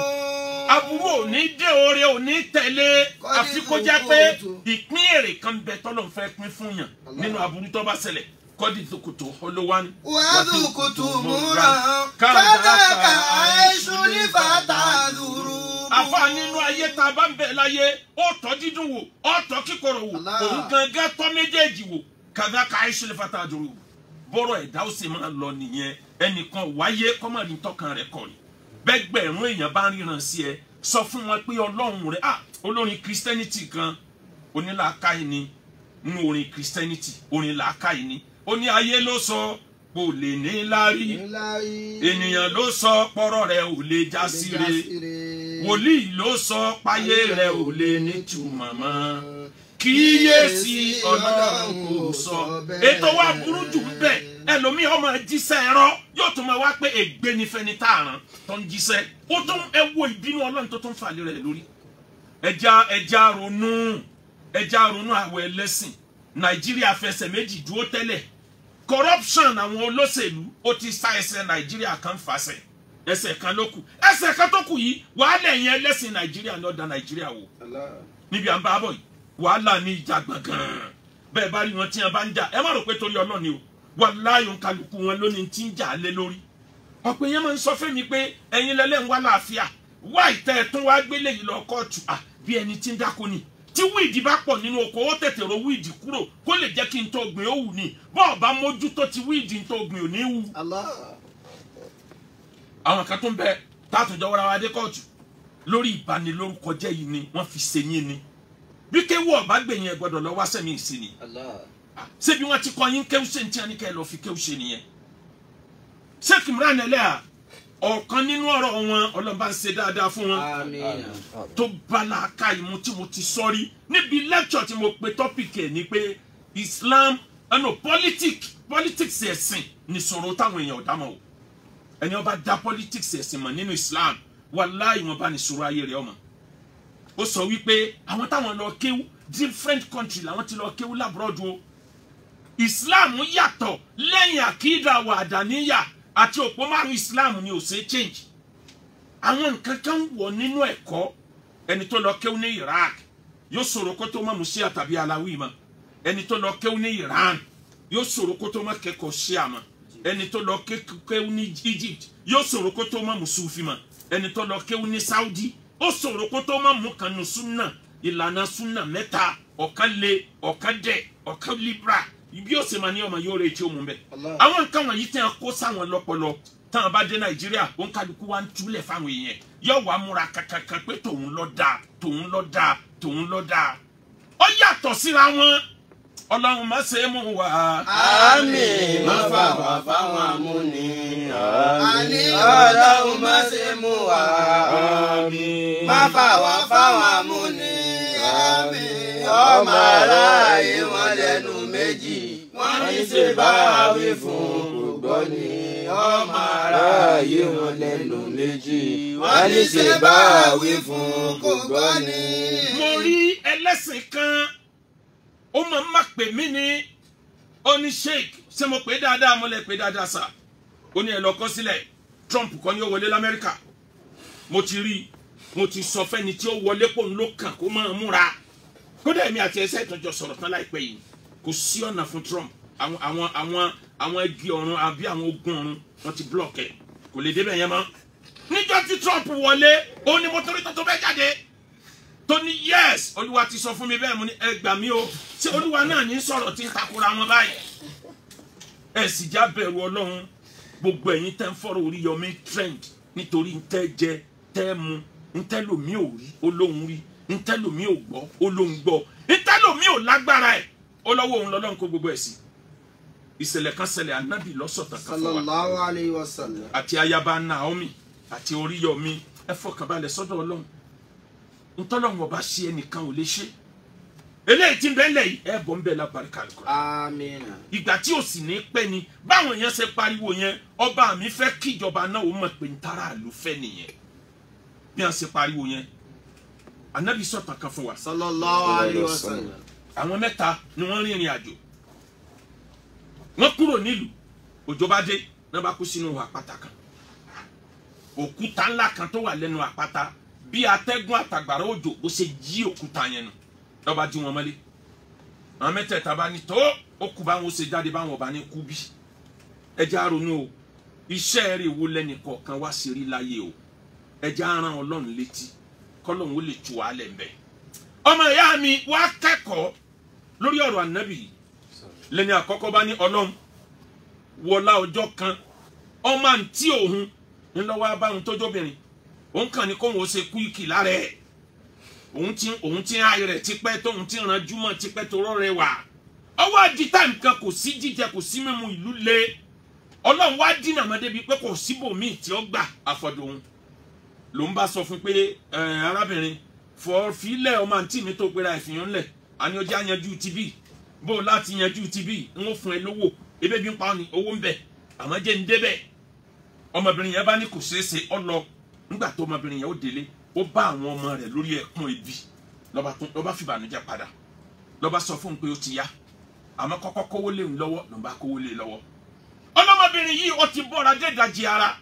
Speaker 1: Aburú ò ní dé, oore ò ní tẹ̀lé, àfi kó jẹ́ pé ìpín èrè kan bẹ tọ́lọ̀ ń fẹ́ pín fún yàn nínú aburú tó bá ṣẹlẹ̀. Kọ́dí tòkòtò olówán.
Speaker 2: Wàdùkùtù múra kàdákà àìsù ní fata lùrùbù.
Speaker 1: Àfa nínú ayé tá a bá ń bẹ láyé, ó tọ́ dídùn wò, ó tọ́ kíkorò wò,
Speaker 2: Allah.
Speaker 1: òun gangan tọ́ méjèèjì wò. Kàdákà àìsù ní fata lùrùbù. Bọ́rọ̀ ẹ̀dá ó sì máa lọ nìyẹn. Ẹnìkan wáyé kọ́mọ̀rin tọkàn rẹ̀ kọ̀ rí. Bẹ́gbẹ̀rún èèyàn bá ń ríran sí ẹ, sọ fún wọn pé Ọlọ́run rẹ̀, olórin Christianity kan, onílàákàyè ni, nínú orin Christianity, orin làákàyè ni. Ó ní ayé ló sọ kò lè ní láárí, ènìyàn ló sọ pọ́rọ̀ rẹ̀ ò lè já síre, wòlíì ló sọ páyé rẹ̀ ò lè nítumọ̀ mọ́, kíyèsí Ọlọ́run kò sọ. Ètò wa burú jù ń bẹ, ẹlòmíì ọmọ jíṣẹ́ ẹ̀rọ yóò tún máa wá pé ègbé ni fẹ́ni tá a rán tó ń jíṣẹ́. Ó tún ẹ wo ìbínú Ọlọ́run tó tún fàlẹ́ rẹ̀ lórí. Ẹja ronú, ẹja ronú àwọ̀ ẹlẹ́sìn. Nàìjíríà fẹsẹ̀ méjì dúró tẹ́lẹ̀. Corruption àwọn olóṣèlú ó ti sá ẹsẹ̀ Nàìjíríà kan fàṣẹ. Ẹsẹ̀ kan ló kù, ẹsẹ̀ kan tó kù yìí, wàhálà ẹ̀yìn ẹlẹ́sìn Nàìjíríà ní ọ̀dà Nàìjíríà wò. Níbi à ń bá bọ̀ yìí, wàhálà ní ìjà gbọ̀ngàn. Bẹ́ẹ̀ bá rí wọn tí wọn bá ń jà, ẹ má rò pé torí Ọlọ́run ni o. Wàláhì òǹkàlùkù wọn lónìí tí ń jà lé lórí. Ọ̀pọ̀ èèyàn máa ń sọ fún mi pé ẹ̀yin lẹ́lẹ́ ń wá láàfíà, wá ìtẹ́ ẹ̀ tún wá gbélé yìí lọ kóòtù, bí ẹni tí ń dáko ni. Tí wíìdì bá pọ̀ nínú oko, ó tètè ro wíìdì kúrò kó lè jẹ́ kí n tó gbìn ó wù ní. Bọ́ọ̀ bá mójútó ti wíìdì n tó gbìn ò ní wù. Àwọn kan tó ń bẹ tátùjọ wọra wa dé kóòtù lórí ìbanilórúkọjẹ́ yìí ni wọ́n fi ṣe yín ni. Bí kéwú ọ̀bá gbẹ̀yìn ẹ gbọ́dọ̀ lọ wá sẹ́mi ìsìn ni. Ṣé bí wọ́n ti kọ́ yín kéwú ṣe ní tí wọ́n ní kẹ́ ẹ lọ fi kéwú ṣe nìyẹn. Sheikh Imran Eleha, ọ̀kan nínú ọ̀rọ̀ wọn, Ọlọ́run bá ń ṣe dáadáa fún wọn, tó bá làákà ìmú tí mo ti sọ rí níbi lecture tí mo pe topic ẹ̀ ni pé Islam ẹnu politics ẹ̀sìn nìṣòro táwọn èèyàn ò dámọ̀ o. Ẹni ó bá dá politics ẹ̀sìn mọ̀ nínú Islam, wàláhì wọn bá nìṣòro ayé rẹ̀ ọmọ. Ó sọ wípé àwọn táwọn lọ kéwú different country làwọn ti lọ kéwú l'abroad o. Islam yàtọ̀ lẹ́yìn àkídà wàdàníyà àti òpó márùn Islam ni ò ṣe change. Àwọn nǹkan kan wọ̀ nínú ẹ̀kọ́. Ẹni tó lọ kéwú ní Iraq yóò ṣòro kó tó má mú Ṣíà tàbí Alawi mọ́. Ẹni tó lọ kéwú ní Iran yóò ṣòro kó tó má kẹ́kọ̀ọ́ Ṣíà mọ́. Ẹni tó lọ kéwú ní Egypt yóò ṣòro kó tó má mú Sufi mọ́. Ẹni tó lọ kéwú ní Saudi ó ṣòro kó tó má mú kanu súnà, ìlànà súnà mẹ́ta, ọ̀kan lé, ọ̀kan dẹ̀, ọ̀kan libra. Bí ó ṣe máa ní ọmọ yóò rè tí ó mú bẹ́ẹ̀. Àwọn nǹkan wọ̀nyí tí wọ́n kó sáwọn lọ́pọlọ táwọn bá dé Nàìjíríà, òǹkàlùkù wa ń túlẹ̀ fáwọn èèyàn. Yóò wá múra kankankan pé tòun ló dáa, tòun ló dáa, tòun ló dáa. Ó yàtọ̀ síra wọn. Ọlọ́run má ṣe mú wa.
Speaker 2: Àmín. Má fà wá fáwọn amúni. Àmín. Ọlọ́run má ṣe mú wa. Àmín. Má fà wá fáwọn amúni. Àmín. Ọmọ aráyé wọn lẹ́nu méjì, wọ́n ní ṣe bá wí fún kò gbọ́ ni. Ọmọ aráyé wọn lẹ́nu méjì, wọ́n ní ṣe bá wí fún kò gbọ́ ni.
Speaker 1: Mo rí ẹlẹ́sìn kan, ó máa ń má pè mí ní, ó ní Sheikh, ṣé mo pè dáadáa? Mo lè pè dáadáa sà. Ó ní ẹ lọ kọ sílẹ̀, Trump kọ́ ni ó wọlé l'Amẹ́ríkà. Mo ti rí, mo ti sọ fẹ́ni tí ó wọlé pò ń ló kàn kó máa múra. Kódà èmi àti ẹsẹ̀ ìtọ́jọ sọ̀rọ̀ tán láìpẹ́ yìí, kò sí ọ̀nà fún Trump. Àwọn igi ọ̀run àbí àwọn ogun ọ̀run wọ́n ti block ẹ̀, kò lè débẹ̀ yẹn mọ́. Níjọ́ tí Trump wọlé, ó ní mo torí tó bẹ́ jáde tó ní yes, Olúwa ti sọ fún mi bẹ́ẹ̀. Mo ní ẹ gbà mí o, ṣé Olúwa náà ní sọ̀rọ̀ tí ń takora wọn báyìí? Ẹ sì já bẹ̀rù Ọlọ́run. Gbogbo ẹ̀yin tẹ́ ń fọ̀rọ̀ Oríyọmí trend nítorí ń tẹ́ jẹ, tẹ́ mu, ń tẹ́ lòmí ò rí, ó lóhun rí, ń tẹ́ lòmí ò gbọ́, ó lóhun gbọ́, ń tẹ́ lòmí ò lágbára ẹ̀, ó lọ́wọ́ òun lọ́lọ́run kó gbogbo ẹ̀ sí. Ìṣẹ̀lẹ̀ kan ṣẹlẹ̀, Ànábì lọ́sọ̀tàn kan fún wa.
Speaker 2: Sallallahu alayhi wa sallam.
Speaker 1: Àti ayaba Naomi àti Oríyọmí, ẹ fọkànbalẹ̀ sọ́dọ̀ Ọlọ́run. Ntọ́lọ́run ọba ṣe ẹnìkan ò lè ṣe. Eléyìí tí ń bẹ lẹ̀ yìí, ẹ bọ̀ ń bẹ lábàríkà lùkọ́.
Speaker 2: Àmín.
Speaker 1: Ìgbà tí ò sì ní pẹ́ ni báwọn yẹn ṣe pariwo yẹn, ọba mi fẹ́ kíjọba náà ó mọ̀ pé ń tara àlù fẹ́ nìyẹn. Bí wọ́n ṣe pariwo yẹn, Ànábì sọ̀tàn kan fún wa.
Speaker 2: Sallallahu alayhi wa sallam.
Speaker 1: Àwọn mẹ́ta ni wọ́n rìnrìn àjò. Wọ́n kúrò nílùú, òjò bá dé, náà bá kú sínú àpáta kan. Òkúta ńlá kan tó wà lẹ́nu àpáta, bí atẹ́gùn àtàgbàrá òjò bó ṣe yí òkúta yẹn nù, lọ́ba jí wọn mọ́lé. Àwọn mẹ́tẹ̀ẹ̀ta bá ní tó, ó kú báwọn ó ṣe jáde báwọn ọba ní kú bí. Ẹ jẹ́ á ronú o, iṣẹ́ rẹ̀ wo lẹ́nì kọ̀ọ̀kan wá sí rí láyé o. Ẹ jẹ́ á rán Ọlọ́run létí, kọ́lọ́run ó lè tu wàhálẹ̀ ń bẹ̀. Ọmọ ìyá mi wá kẹ́kọ̀ọ́ lórí ọ̀rọ̀ Ànábì yìí. Lẹ́ni àkọ́kọ́ bá ní Ọlọ́run wọlá ọjọ́ kan, ọmọ àǹtí òun ńlọ́wọ́ abáhùn tójóbìnrin, òun kàn ní kóun ó ṣe kúìkì lára ẹ̀. Òun ti ń ayé rẹ̀ tipẹ́, tóun ti ranjú mọ́ tipẹ́ tó rọ́rẹ́ wà. Ọwọ́ àdìtà nǹkan kò sí jíjẹ, kò sí mímu, ìlú le. Ọlọ́run wá dínà mọ́ débi pé kò síbòmíì tí ó gbà àfọ̀dọ̀ òun. Ló ń bá sọ fún pé arábìnrin fọ́ filẹ̀ ọmọ àǹtí mi tó pera ìfihàn lẹ̀, àní ọjà yanjú ti bí, bó láti yanjú ti bí, n ó fún ẹ lówó, ebe bí ń pa ni owó ń bẹ, àmọ́ jẹ́ ń débẹ̀. Ọmọbìnrin yẹn bá ní kò ṣeé ṣe, ọ lọ. Nígbà tó ọmọbìnrin yẹn ó délé, ó bá àwọn ọmọ rẹ̀ lórí ẹkún ebi, ló bá fìbànújẹ́ padà, ló bá sọ fún un pé ó ti yá, àmọ́ kọ́kọ́ kówó lé òun lọ́wọ́, ló bá kówó lé lọ́wọ́. Ọlọ́mọbìnrin yìí ó ti bọ́ra dédajì ara.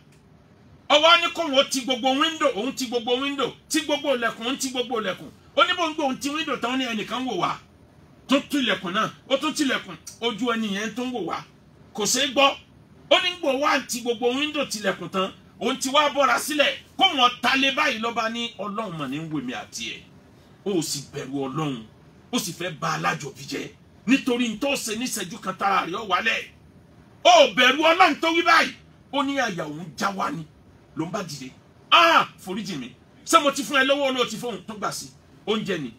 Speaker 1: Ọwọ́ ní kó wọn ti gbogbo wíńdò, òun ti gbogbo wíńdò, ti gbogbo ilẹ̀kùn, òun ti gbogbo ilẹ̀kùn. Ó ní bó ń gbé òun ti wíńdò tán ní ẹnìkan wò wá. Tún tilẹ̀kùn náà, ó tún tilẹ̀kùn, ojú ẹni yẹn tó ń wò wá. Kò ṣeé gbọ́. Ó ní gbò wá ti gbogbo wíńdò tilẹ̀kùn tán, òun ti wá bọ́ra sílẹ̀ kó wọn ta lé báyìí lọ́ba ní Ọlọ́run mà ní ń wèmí àti ẹ̀. Ó sì bẹ̀rù Ọlọ́run, ó sì fẹ́ ba alájọbí jẹ́ nítorí n tó ṣe níṣẹ́jú kan tára rẹ̀ ó wálẹ̀. Ó bẹ̀rù Ọlọ́run tó wí báyìí, ó ní àyà òun já wá ni ló ń bá dìde. Ah, foríjì mi, ṣé mo ti fún ẹ lọ́wọ́ olóò ti fóun tó gbà sí oúnjẹ ni?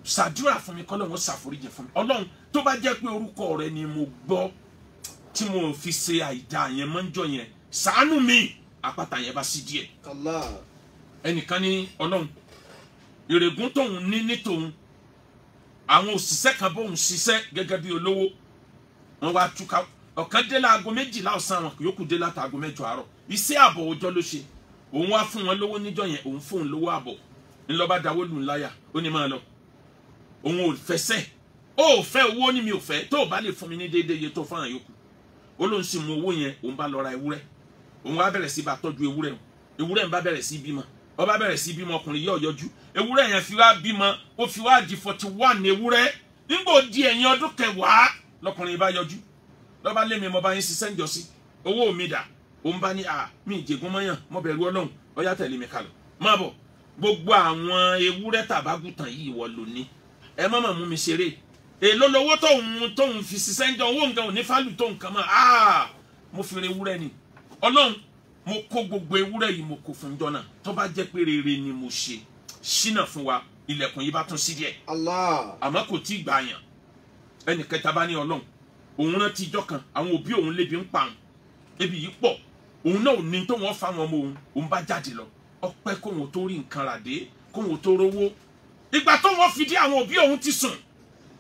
Speaker 1: Ṣàdúrà fún mi kọ́lọ́run ó ṣàforíjì fún mi. Ọlọ́run tó bá jẹ́ pé orúkọ rẹ ni mo gbọ́ tí mo fi ṣe àìdá yẹn mọ́jọ yẹn, ṣàánú mi. Àpáta yẹn bá sí díẹ̀. Ẹnìkan ní Ọlọ́run ìrègùn tóun ní ní tòun, àwọn òṣìṣẹ́ kan bóun ṣiṣẹ́ gẹ́gẹ́ bí olówó, wọ́n wá túká. Ọ̀kan dé láago 12 ọ̀sán, àwọn yòókù dé látàgò 8 àárọ̀. Iṣẹ́ àbọ̀ ọjọ́ ló ṣe, òun wá fún wọn lówó níjọ́ yẹn, òun fóun lówó àbọ̀. Ńlọba dáwó lù ńláyà, ó ní máa lọ. Òun ò fẹsẹ̀, ó fẹ́ owó ní mi ò fẹ́, tó o bá lè fún mi ní déédéé iye tó fáwọn yòókù. Ó lóun sì mú owó yẹn, òun bá lọ ra ewúrẹ́. Òun wá bẹ̀rẹ̀ sí bá tọ́jú ewúrẹ́ o. Ewúrẹ́ ń bá bẹ̀rẹ̀ sí bímọ, ó bá bẹ̀rẹ̀ sí bímọ, ọkùnrin yóò yọjú. Ewúrẹ́ yẹn fi wá bímọ, ó fi wá di 41 ewúrẹ́. Nígbò di ẹ̀yìn ọdún kẹwàá lọkùnrin bá yọjú. Lọ́ba lé mi, mo bá yín ṣiṣẹ́ ń jọ sí, owó mi dà. Òun bá ní à mí ìjẹ̀gún mọ́yàn, mo bẹ̀rù Ọlọ́run, ó yá tẹ̀lé mi kalọ̀, má bọ̀. Gbogbo àwọn ewúrẹ́ tàbágùtàn yìí wọ lóní, ẹ má mà mú mi ṣeré. Èló lowó tóun fi ṣiṣẹ́ ń jọ, owó nǹkan ò ní fálù tó nǹkan mọ́. Ah, mo fi re ewúrẹ́ ni. Ọlọ́run, mo kó gbogbo ewúrẹ́ yìí, mo kó fún jọ náà. Tó bá jẹ́ pé rere ni mo ṣe, ṣínà fún wa, ilẹ̀kùn yìí bá tún sí díẹ̀. Àmọ́ kò tí ì gbà yàn. Ẹnì kẹta bá ní Ọlọ́run, òun rántí ijọ́ kan, àwọn òbí òun lébi ń pa òun, ebi yìí pọ̀, òun náà ò ní tó wọ́n fa àwọn ọmọ òun, òun bá jáde lọ. Ọpẹ́ kóun tó rí nǹkan rà dé, kóun tó rówó. Ìgbà tó wọ́n fi dé, àwọn òbí òun ti sùn.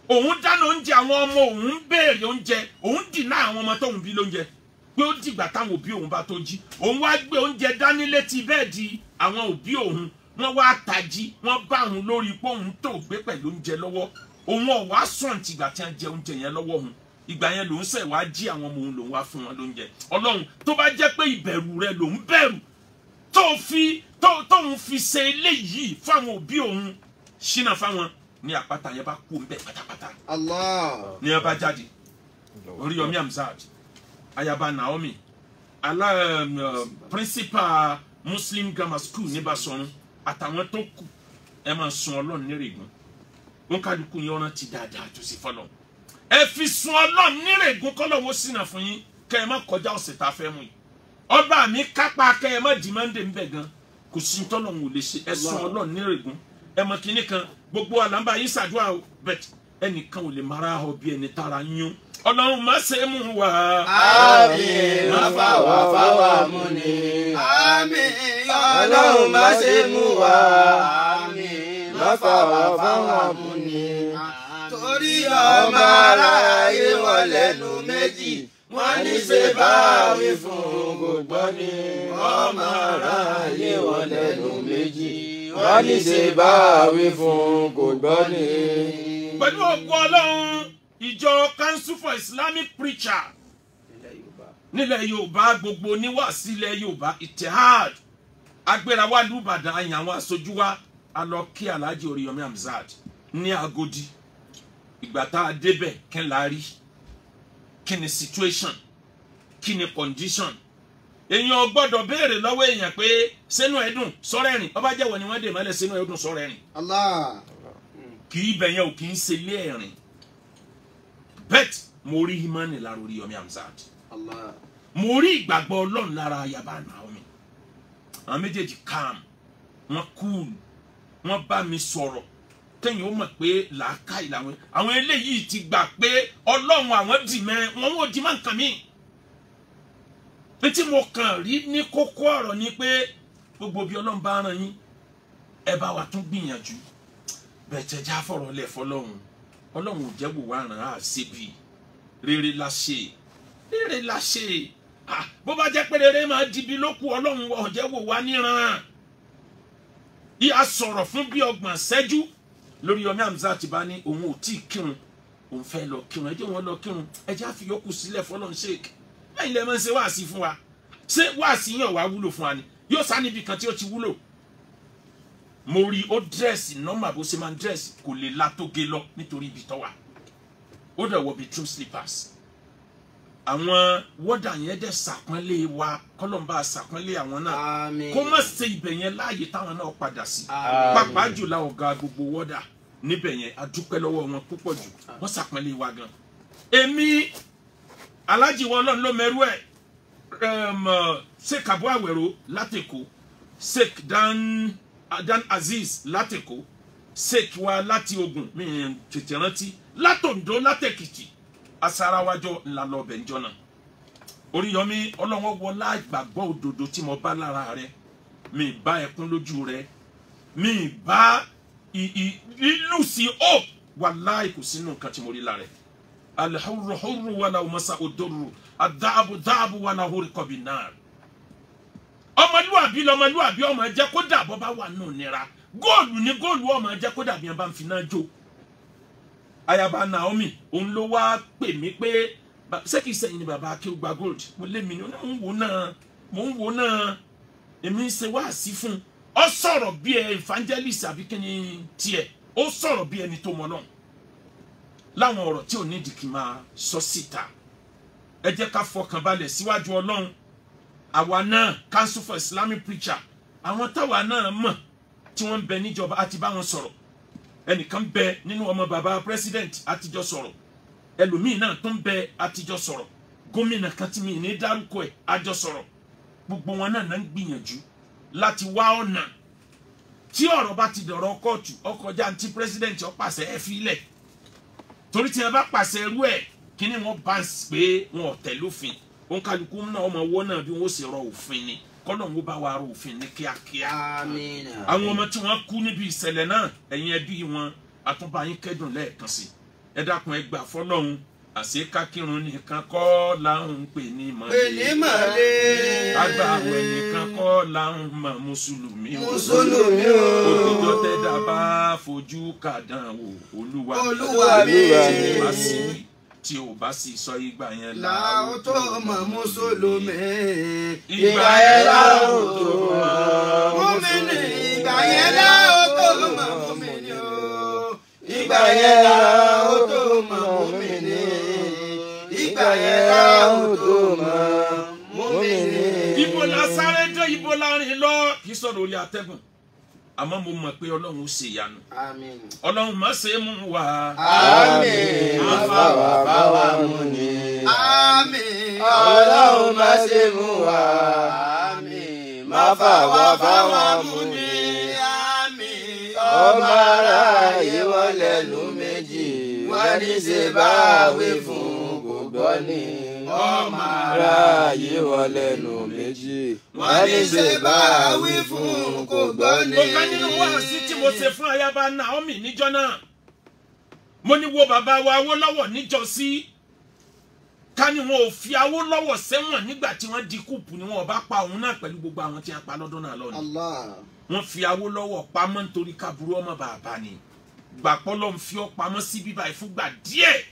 Speaker 1: Òun dáná oúnjẹ, àwọn ọmọ òun ń béèrè oúnjẹ, òun dìná àwọn ọmọ tóun bí lóúnjẹ pé ó dìgbà táwọn òbí òun bá tó jí. Òun wá gbé oúnjẹ dání létí bẹ́ẹ̀dì àwọn òbí òun, wọ́n wá tají, wọ́n bá òun lórí pé òun tó gbé pẹ̀lú oúnjẹ lọ́wọ́. Òun ò wá sùn tìgbà tí wọ́n jẹ oúnjẹ yẹn lọ́wọ́ òun. Ìgbà yẹn lòun ṣẹ̀ wá jí àwọn ọmọ òun, lòun wá fún wọn lóúnjẹ. Ọlọ́run tó bá jẹ́ pé ìbẹ̀rù rẹ lòun bẹ̀rù tóun fi ṣe eléyìí fáwọn òbí òun, ṣínà fáwọn ní àpáta yẹn bá kú ńbẹ̀ pátápátá. Ní ẹ bá jáde, Oríyọmí Hamzat, ayaba Naomi, ala principal Muslim Grammar School ní Basọ̀run, àtàwọn tó kù, ẹ máa sun Ọlọ́run nírègùn. Wọn kálukú yẹn ọ̀ràn ti dáadáa tó sì fọlọ́. Ẹ fi sun Ọlọ́run nírègùn kọ́lọ́wọ́ sínà fún yín, kẹ́ ẹ má kọjá ọ̀sẹ̀ tá a fẹ́ mú yìí. Ọba mi kápá kẹ́ ẹ má di Monday ńbẹ̀ gan, kò sí tọ́lọ́run ò lè ṣe. Ẹ sun Ọlọ́run nírègùn. Ẹ mọ kinní kan, gbogbo àlàmbá yín ṣàdúrà o, bẹ́ẹ̀ ẹnìkan ò lè mara ọ bí ẹni tára yún. Ọlọ́run má ṣe mú wa.
Speaker 2: Àmín. Má fà wá fáwa mú ni. Àmín. Ọlọ́run má ṣe mú wa. Àmín. Má fà wá fáwa mú ni. Torí ọmọ aráyé wọn lẹ́nu méjì, wọ́n ní ṣe bá wí fún gbogbo ni. Ọmọ aráyé wọn lẹ́nu méjì, wọ́n ní ṣe bá wí fún gbogbo ni.
Speaker 1: Pẹ̀lú ògo Ọlọ́run, ìjọ Council for Islamic Preacher nílẹ̀ Yorùbá, gbogbo oníwàásí ilẹ̀ Yorùbá, Ittihad agbéra wa lùbàdàn, àyàn àwọn aṣojú wa, a lọ kí Alhaji Oríyọmí Hamzat ní Agodi. Ìgbà tá a débẹ̀, kí n la rí, kí ni situation, kí ni condition. Èèyàn gbọ́dọ̀ béèrè lọ́wọ́ èèyàn pé sínú ẹ̀dùn sọ́rọ̀ ẹ̀rìn. Ọba jẹ́wọ́ ni wọ́n dè mọ́lẹ̀, sínú ẹ̀dùn sọ́rọ̀ ẹ̀rìn. Kì í bẹ̀ yẹn ò kì í ṣe ilé ẹ̀rìn. Bet mo rí imani lára Oríyọmí Hamzat, mo rí ìgbàgbọ́ Ọlọ́run lára ayaba Naomi. Àwọn méjèèjì calm, wọ́n cool, wọ́n bá mi sọ̀rọ̀ tẹ́yìn ó mọ̀ pé làákàyè làwọn. Àwọn eléyìí ti gbà pé Ọlọ́run àwọn dì mẹ́ wọn ò dì má nǹkan mi. Tí mo kàn rí ní kókó ọ̀rọ̀ ni pé gbogbo bí Ọlọ́run bá rán yín, ẹ bá wa tún gbìyànjú bẹ̀tẹ̀ já fọ̀rọ̀ lẹ̀ fọlọ́run. Ọlọ́run ò jẹ́ wò wá ràn á síbi rere la ṣe, rere la ṣe. Bó bá jẹ́ pé rere máa dibi lókù, Ọlọ́run ò jẹ́ wò wá níran. Ìyá sọ̀rọ̀ fún bí 30 ṣẹ́jú lórí Yomi Hamzat bá ní òun ò tí ì kírun, òun fẹ́ lọ kírun. Ẹ jẹ́ wọn lọ kírun, ẹ jẹ́ àfiyókù sílẹ̀ fọlọ́run. Ṣèk lẹ́yìn lẹ́ẹ̀ máa ń ṣe wáàsí fún wa. Ṣé wáàsí yàn wá wúlò fún wa ni? Yóò sá níbi kan tí ó ti wúlò. Mo rí ó dírẹ́sì nọ́mà bó ṣe máa ń dírẹ́sì, kò lè la tó gé lọ nítorí ibi tó wà. Ó dẹ̀ wọ bedroom slippers. Àwọn wọ́dà yẹn dẹ̀ ṣàpọ́nlé wa, kọ́lọ́mbà ṣàpọ́nlé àwọn náà.
Speaker 2: Àmín.
Speaker 1: Kó má ṣe ibẹ̀ yẹn láàyè táwọn náà padà sí.
Speaker 2: Àmín.
Speaker 1: Pàápàá jùlọ ọ̀gá gbogbo wọ́dà níbẹ̀ yẹn, a dúpẹ́ lọ́wọ́ wọn púpọ̀ jù, wọ́n ṣàpọ́nlé wa gan. Èmi Alhaji wọn Ọlọ́run ló mẹ́rú ẹ̀, Sheikh Abu Awero látẹ̀kọ́, Sheikh Dan Aziz látẹ̀kọ́, Sheikh wa láti Ògùn mi tètè rántí, látòǹdó látẹ̀kìtì, asarawájọ ńlá lọ bẹ̀ ńjọ́ náà. Oríyọmí, Ọlọ́run wọlá ìgbàgbọ́ òdodo tí mo bá lára rẹ, mi bá ẹkún lójú rẹ, mi bá lílù sí hope, wàláì kò sínú nǹkan tí mo rí lára rẹ. Alhurru hurru wala masa odorru, adaabu daabu wala hurika binar. Ọmọlúwàbí lọmọlúwàbí ọmọ jẹ́ kó dà bọ́ bá wà nù nira. Góòlù ni góòlù ọmọ jẹ́ kó dà bí wọn bá ń fi náà jó. Ayaba Naomi, òun ló wá pè mí pé ṣé kìí sẹ́yìn ni bàbá Akéwùgbà Gold? Mo lé mi ní, mò ń wò náà, mò ń wò náà, èmi ń ṣe wáàsí fún un. Ó sọ̀rọ̀ bí ẹ evangelist àbí kí ni tiẹ̀, ó sọ̀rọ̀ bí ẹni tó mọ̀ náà. Láwọn ọ̀rọ̀ tí ò ní ìdí kí máa sọ síta. Ẹ jẹ́ ká fọkàn balẹ̀ síwájú Ọlọ́run. Àwa náà, Council for Islamic Preacher, àwọn táwa náà mọ̀ tí wọ́n ń bẹ níjọba àti bá wọn sọ̀rọ̀. Ẹnìkan bẹ nínú ọmọ bàbá president àtijọ́ sọ̀rọ̀. Ẹlòmíì náà tó ń bẹ àtijọ́ sọ̀rọ̀. Gómìnà kan tí mi ní dárúkọ ẹ̀ àjọ sọ̀rọ̀. Gbogbo wọn náà ń gbìyànjú láti wá ọ̀nà. Tí ọ̀rọ̀ bá ti dọ̀rọ̀ kóòtù, ọkọjá àti president ó pàṣẹ ẹ fi ilẹ̀. Torí tí ẹ bá pàṣẹ irú ẹ̀, kíní wọn bá ń pé wọn ò tẹ̀ lófin. Òǹkàlùkù náà ọmọ ọwọ́ náà bí wọ́n ó sì rọ òfin ni. Kọ́lọ̀ ń bá wa rọ òfin ní kíákíá.
Speaker 2: Àmín.
Speaker 1: Àwọn ọmọ tí wọ́n kú níbi ìṣẹ̀lẹ̀ náà, ẹ̀yin ẹbí wọn, àtúnbá yín kẹ́dùn lẹ́ẹ̀kan sí. Ẹ dákun ẹ gbà fọ́lọ́run, àṣekákírun nìkan kọ́ là ń pè ní
Speaker 2: Pè ní
Speaker 1: mọ̀lẹ́.
Speaker 2: mọ̀lẹ́.
Speaker 1: Àgbàwẹ̀ nìkan kọ́ là ń mọ̀ mùsùlùmí o.
Speaker 2: Mùsùlùmí o.
Speaker 1: Òtítọ́ tẹ́dá bá fojú kàdán wò, Olúwa mi.
Speaker 2: Olúwa mi.
Speaker 1: Tí o bá sì sọ ìgbà yẹn
Speaker 2: Làó tó mọ̀ mùsùlùmí.
Speaker 1: Ìgbà yẹn làó tó mọ̀
Speaker 2: mùmínì. Ìgbà yẹn làó tó mọ̀ mùmínì o. Ìgbà yẹn làó tó mọ̀ mùmínì. Ìgbà yẹn làó tó mọ̀ mùmínì.
Speaker 1: Ibo la sáré dé, ibo la rìn lọ, kì í sọ̀rọ̀ orí atẹ́gùn. Àmọ́ mo mọ̀ pé Ọlọ́run ó ṣe ìyanu.
Speaker 2: Àmín.
Speaker 1: Ọlọ́run má ṣe mú wa.
Speaker 2: Àmín.
Speaker 3: Má fà wá fáwa mú ni.
Speaker 2: Àmín.
Speaker 3: Ọlọ́run má ṣe mú wa.
Speaker 2: Àmín.
Speaker 3: Má fà wá fáwa mú ni.
Speaker 2: Àmín.
Speaker 3: Ọmọ aráyé wọn lẹ́nu méjì, wọ́n ní ṣe bá wí fún kò gbọ́ ni.
Speaker 2: Ọmọ
Speaker 3: aráyé wọn lẹ́nu méjì, wọ́n ní ṣe bá wí fún kò gbọ́ ni.
Speaker 1: Ọ̀kan nínú wáàsí tí mo ṣe fún ayaba Naomi níjọ́ náà. Mo ní wo bàbá wa Awólọ́wọ̀ níjọ́sí. Ká ní wọn ò fi Awólọ́wọ̀ sẹ́wọ̀n nígbà tí wọ́n di kúùpù ni wọn ò bá pa òun náà pẹ̀lú gbogbo àwọn tí wọ́n pa lọ́dún náà lọ́nà.
Speaker 2: Allah.
Speaker 1: Wọ́n fi Awólọ́wọ̀ pamọ́ nítorí kábúrú ọmọ bàbá ni. Gbàpọ́ ló ń fi ọ́ pamọ́ sí bíbá ìfúngbà díẹ̀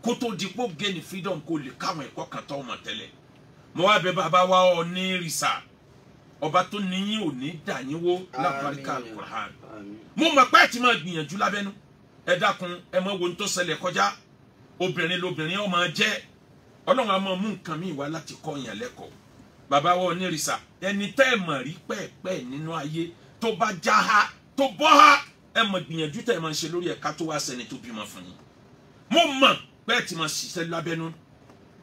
Speaker 1: kó tó di pé gain freedom kó lè káwọn ẹ̀kọ́ kan tọ́ ọmọ tẹ́lẹ̀. Mo wá bẹ̀ bàbá wa Ọọ̀ni rìsà, ọba tó níyìn ò ní dà yín wó lábàríkà Al-Qur'an. Mo mọ̀ pé ẹ ti máa gbìyànjú lábẹ́nú. Ẹ dákun ẹ mọ wo ohun tó ṣẹlẹ̀ kọjá. Obìnrin lobìnrin ọmọ jẹ́. Ọlọ́run á máa mú nǹkan míì wá láti kọ́ yàn lẹ́kọ̀ọ́. Bàbá wa Ọọ̀ni rìsà, ẹni tẹ́ ẹ mọ̀ rí pẹ́ẹ́pẹ́ẹ́ nínú ayé tó bá já ha tó bọ́ ha, ẹ mọ̀ gbìyànjú tẹ́ ẹ máa ń ṣe lórí ẹ̀ka tó wá sẹ́ni tó bímọ fún yín. Mo mọ̀ pé ẹ ti máa ṣiṣẹ́ lábẹ́nú,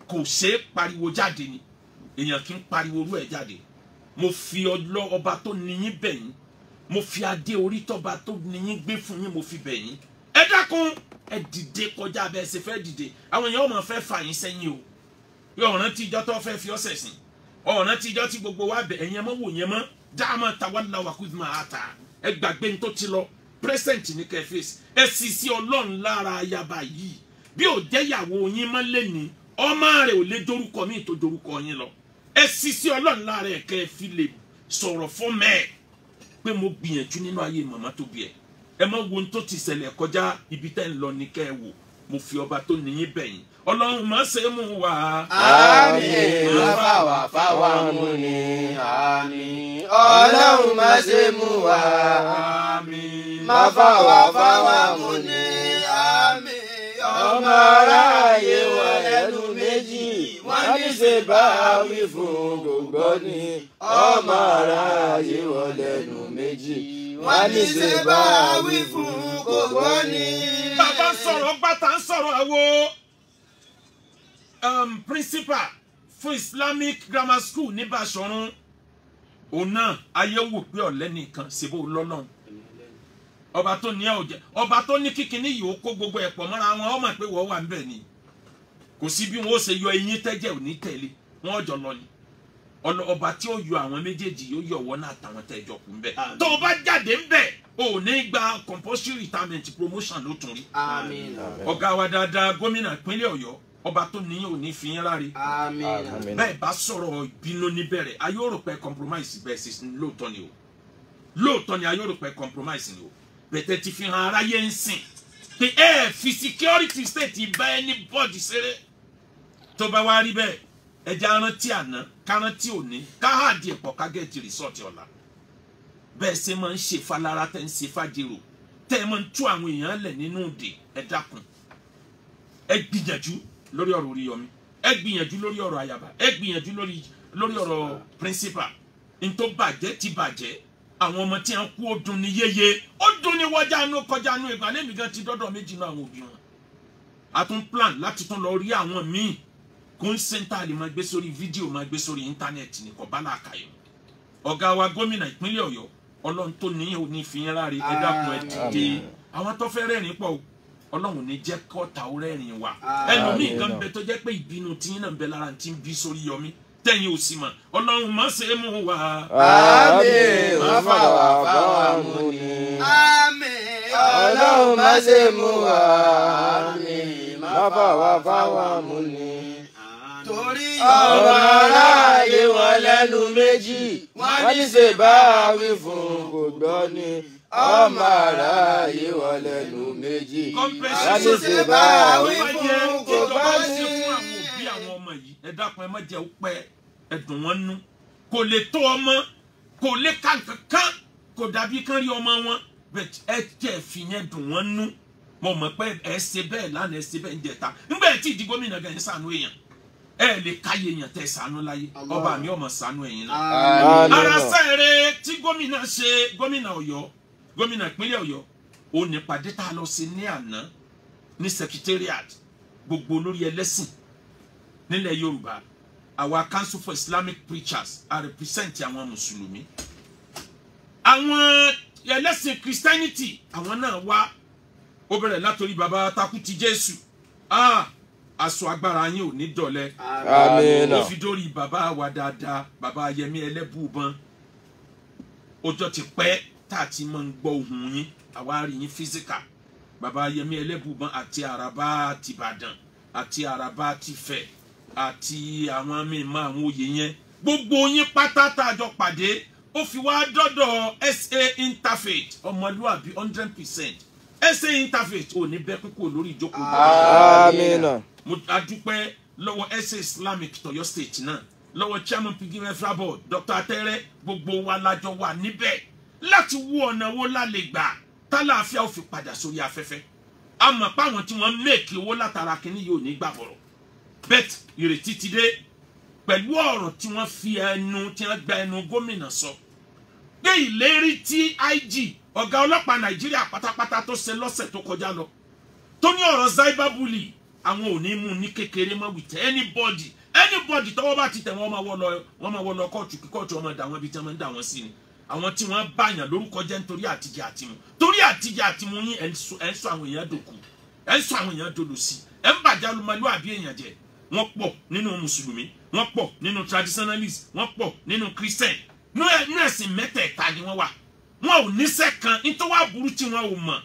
Speaker 1: kò ṣeé pariwo jáde ni, èèyàn kì í pariwo orú ẹ̀ jáde. Mo fi ọlọ́ ọba tó níyín bẹ̀ yín, mo fi adé orí tọ́ba tó níyín gbé fún yín, mo fi bẹ̀ yín. Ẹ dákun ẹ dìde kọjá bẹ́ẹ̀ ṣe fẹ́ dìde. Àwọn èèyàn ọmọ fẹ́ fà yín sẹ́yìn o. Ọ̀ràn tí ìjọ tó fẹ́ fi ọ́sẹ̀ sìn, ọ̀ràn tí ìjọ tí gbogbo wa bẹ̀ ẹ̀yẹn mọ́ wò yẹn mọ́. Dáàmà tawalla wa khudh ma ata. Ẹ gbàgbé ní tó ti lọ, present ní kẹ́ face. Ẹ sì sí Ọlọ́run lára ayaba yìí. Bí ò jẹ́ ìyàwó yín mọ́ lẹ́ni, ọmọ rẹ̀ ò lè dorúkọ míì tó dorúkọ yín lọ. Ẹ sì sí Ọlọ́run lára ẹ̀ kẹ́ fi lè sọ̀rọ̀ fún mẹ́ẹ̀ pé mo gbìyànjú nínú ayé màmá tó bí ẹ. Ẹ má wo ohun tó ti ṣẹlẹ̀ kọjá, ibi tẹ́ ń lọ ní kẹ́ ẹ wò. Mo fi ọba tó níyìn bẹ̀yìn. Ọlọ́run má ṣe mú wa.
Speaker 3: Àmín. Má fà wá fáwa mú ni. Àmín. Ọlọ́run má ṣe mú wa.
Speaker 1: Àmín.
Speaker 3: Má fà wá fáwa mú ni.
Speaker 2: Àmín.
Speaker 3: Ọmọ aráyé wọn lẹ́nu méjì, wọ́n ní ṣe bá wí fún gbogbo ni. Ọmọ aráyé wọn lẹ́nu méjì, wọ́n ní ṣe bá wí fún gbogbo ni.
Speaker 1: Bàbá ń sọ̀rọ̀ bàtà ń sọ̀rọ̀ àwo. Principal fún Islamic Grammar School ní Báṣọ̀run. Òun náà ayé wò pé ọ̀lẹ́ nìkan ṣe bó lọ́lọ́run. Ọba tó ní ọ̀jẹ̀, ọba tó ní kíkiní yìí ó kó gbogbo ẹ̀pọ̀ mọ́ra wọn, ó mọ̀ pé wọ́n wà ńbẹ̀ ni. Kò sí bí wọ́n ó ṣe yọ eyín tẹ́jẹ̀ ò ní tẹ̀lé, wọ́n jọ lọ ni. Ọba tí ó yọ àwọn méjèèjì yóò yọ wọ́n náà àtàwọn tẹ́jọ kù ńbẹ̀. Tó o bá jáde ńbẹ̀, o ò ní gba compulsory retirement promotion ló tún rí.
Speaker 2: Àmín.
Speaker 1: Ọ̀gá wa dáadáa gómìnà ìpínlẹ̀ Ọ̀yọ́, ọba tó ní ò ní fi yín ráre.
Speaker 2: Àmín.
Speaker 1: Bẹ́ẹ̀ bá sọ̀rọ̀ ìbínú níbẹ̀rẹ̀, ayé ò rò pé compromise bẹ́ẹ̀ sì lóòótọ́ ni o. Lóòótọ́ ni ayé ò rò pé compromise ni o. Bẹ̀tẹ̀ ti fi hàn aráyé ń sìn pé ẹ fi security state bá anybody ṣeré. Tó bá wá rí bẹ́ẹ̀, ẹja rántí àná, kárántí òní, káhàdì ẹ̀pọ̀ kágẹ́ẹ̀tì rìsọ́ọ̀tì ọ̀la. Bẹ́ẹ̀ ṣe máa ń ṣe falára tẹ́ ń ṣe fàjèrò, tẹ́ ẹ máa ń tú àwọn èèyàn lẹ̀ nínú òde, ẹ dákun. Ẹ gbìyànjú lórí ọ̀rọ̀ Oríyọmí, ẹ gbìyànjú lórí ọ̀rọ̀ Àyàbá, ẹ gbìyànjú lórí ọ̀rọ̀ principal. N tó bàjẹ́ ti bàjẹ́. Àwọn ọmọ tí wọ́n kú ó dùn ní yéye, ó dùn ní wọ́jà nú kọjá nú ìgbà lẹ́mìí gan ti dọ́dọ̀ méjì náà àwọn òbí wọn. A tún plan láti tún lọ rí àwọn míì kó ń sẹ́ńtà lè máa gbé sórí fídíò, máa gbé sórí íńtánẹ́ẹ̀tì ní kò bá làákàyè. Ọ̀gá wa gómìnà ìpínlẹ̀ Ọ̀yọ́, Ọlọ́run tó ní òní fi yín ráre, ẹ dákun ẹ dìde. Àwọn tó fẹ́ rẹ́rìn pọ̀ o, Ọlọ́run ní jẹ́ kọ́ta ó rẹ́rìn wa. Ẹlòmíì kan bẹ tó jẹ́ pé ìbínú tí yín náà ń bẹ lára ti ń bí sórí Yọmí, tẹ̀yin ò sì mọ̀. Ọlọ́run má ṣe mú wa.
Speaker 3: Àmín. Má fà wá fáwa mú ni.
Speaker 2: Àmín.
Speaker 3: Ọlọ́run má ṣe mú wa. Àmín. Má fà wá fáwa mú ni.
Speaker 2: Torí
Speaker 3: ọmọ aráyé wọn lẹ́nu méjì, wọ́n ní ṣe bá wí fún kò gbọ́ ni. Ọmọ aráyé wọn lẹ́nu méjì, wọ́n ní ṣe bá wí fún kò gbọ́ ni.
Speaker 1: Fún àwọn òbí àwọn ọmọ yìí, ẹ dákun ẹ má jẹ́ ó pẹ́, ẹ dùn wọ́n nú. Kò lè tó ọmọ, kò lè ka kankan, kò dàbí kán rí ọmọ wọn, bẹ́ẹ̀ ẹ jẹ́ fi yẹn dùn wọ́n nú. Mo mọ̀ pé ẹ ṣe bẹ́ẹ̀ lánàá, ẹ ṣe bẹ́ẹ̀ ń jẹta. Nígbà tí ìdí gómìnà gan ń ṣàánú èèyàn, ẹ lè káyé èèyàn tẹ ṣàánú láyé. Ọba mi ọmọ ṣàánú ẹ̀yin náà. Ara sẹ́ẹ̀rẹ̀ tí gómìnà ṣe, gómìnà Ọ̀yọ́, gómìnà ìpínlẹ̀ Ọ̀yọ́, ó ní pàdé tá a lọ sí ní àná ní secretariat gbogbo olórí ẹlẹ́sìn nílẹ̀ Yorùbá. Our Council for Islamic Preachers are represent àwọn mùsùlùmí. Àwọn ẹlẹ́sìn Christianity àwọn náà wá. Ó bẹ̀rẹ̀ látòrí baba Takuti Jésù. Aṣọ agbára yín ò ní dọ̀lẹ́.
Speaker 3: Àmín.
Speaker 1: Ó fi dórí bàbá wa dáadáa, bàbá Yẹmí Ẹlẹ́bùúbọn. Ọjọ́ ti pẹ́ tá a ti máa ń gbọ́ ohùn yín, àwa rí yín físíkà. Bàbá Yẹmí Ẹlẹ́bùúbọn àti Àràbá tìbàdàn àti Àràbá tìfẹ̀ àti àwọn mímọ́ àwọn oyè yẹn. Gbogbo yín pátá tá a jọ pàdé, ó fi wá dọ́dọ̀ SA Interfaith, ọmọlúwàbí 100%. SA Interfaith ò ní bẹ́ kúkú lórí ìjókòó.
Speaker 3: Àmín.
Speaker 1: Mo adúpẹ́ lọ́wọ́ SA Islamic tọ̀yọ́ State náà, lọ́wọ́ chairman Piggy Welfare Board Dr. Atẹ́rẹ́. Gbogbo wa lájọ wà níbẹ̀ láti wo ọ̀nà wo la lè gbà tálàáfíà ó fi padà sórí afẹ́fẹ́. A mọ̀ pé àwọn tí wọ́n mèkì owó látara kínní yóò ní gbà bọ̀rọ̀. Bẹ́ẹ̀ ìrètí ti dé pẹ̀lú ọ̀rọ̀ tí wọ́n fi ẹnu tí wọ́n gba ẹnu gómìnà sọ pé ìlérí tí IG ọ̀gá ọlọ́pàá Nàìjíríà pátápátá tó ṣe lọ́sẹ̀ tó kọjá lọ, tó ní ọ̀rọ̀ cyberbully àwọn ò ní mú ní kékeré mọ́ with anybody tọ́wọ́ bá ti tẹ̀ wọ́n máa wọ́ lọ kóòtù, kí kóòtù ọmọ dà wọ́n bí tí wọ́n ń dà wọ́n sí ni. Àwọn tí wọ́n báyàn lórúkọ jẹ́ nítorí àtijẹ àtimu, torí àtijẹ àtimu yín ẹ̀ ń sọ àwọn èèyàn dòkú, ẹ̀ ń sọ àwọn èèyàn dolòsì, ẹ̀ ń bàjẹ́ alùmọ̀lúwàbí èèyàn jẹ́. Wọ́n pọ̀ nínú mùsùlùmí, wọ́n pọ̀ nínú traditionalist, wọ́n pọ̀ nínú christian. Nínú ẹ̀sìn mẹ́tẹ̀ẹ̀ta ni wọ́n wà. Wọn ò níṣẹ́ kan nítorí wàá burú tí wọn ò mọ̀.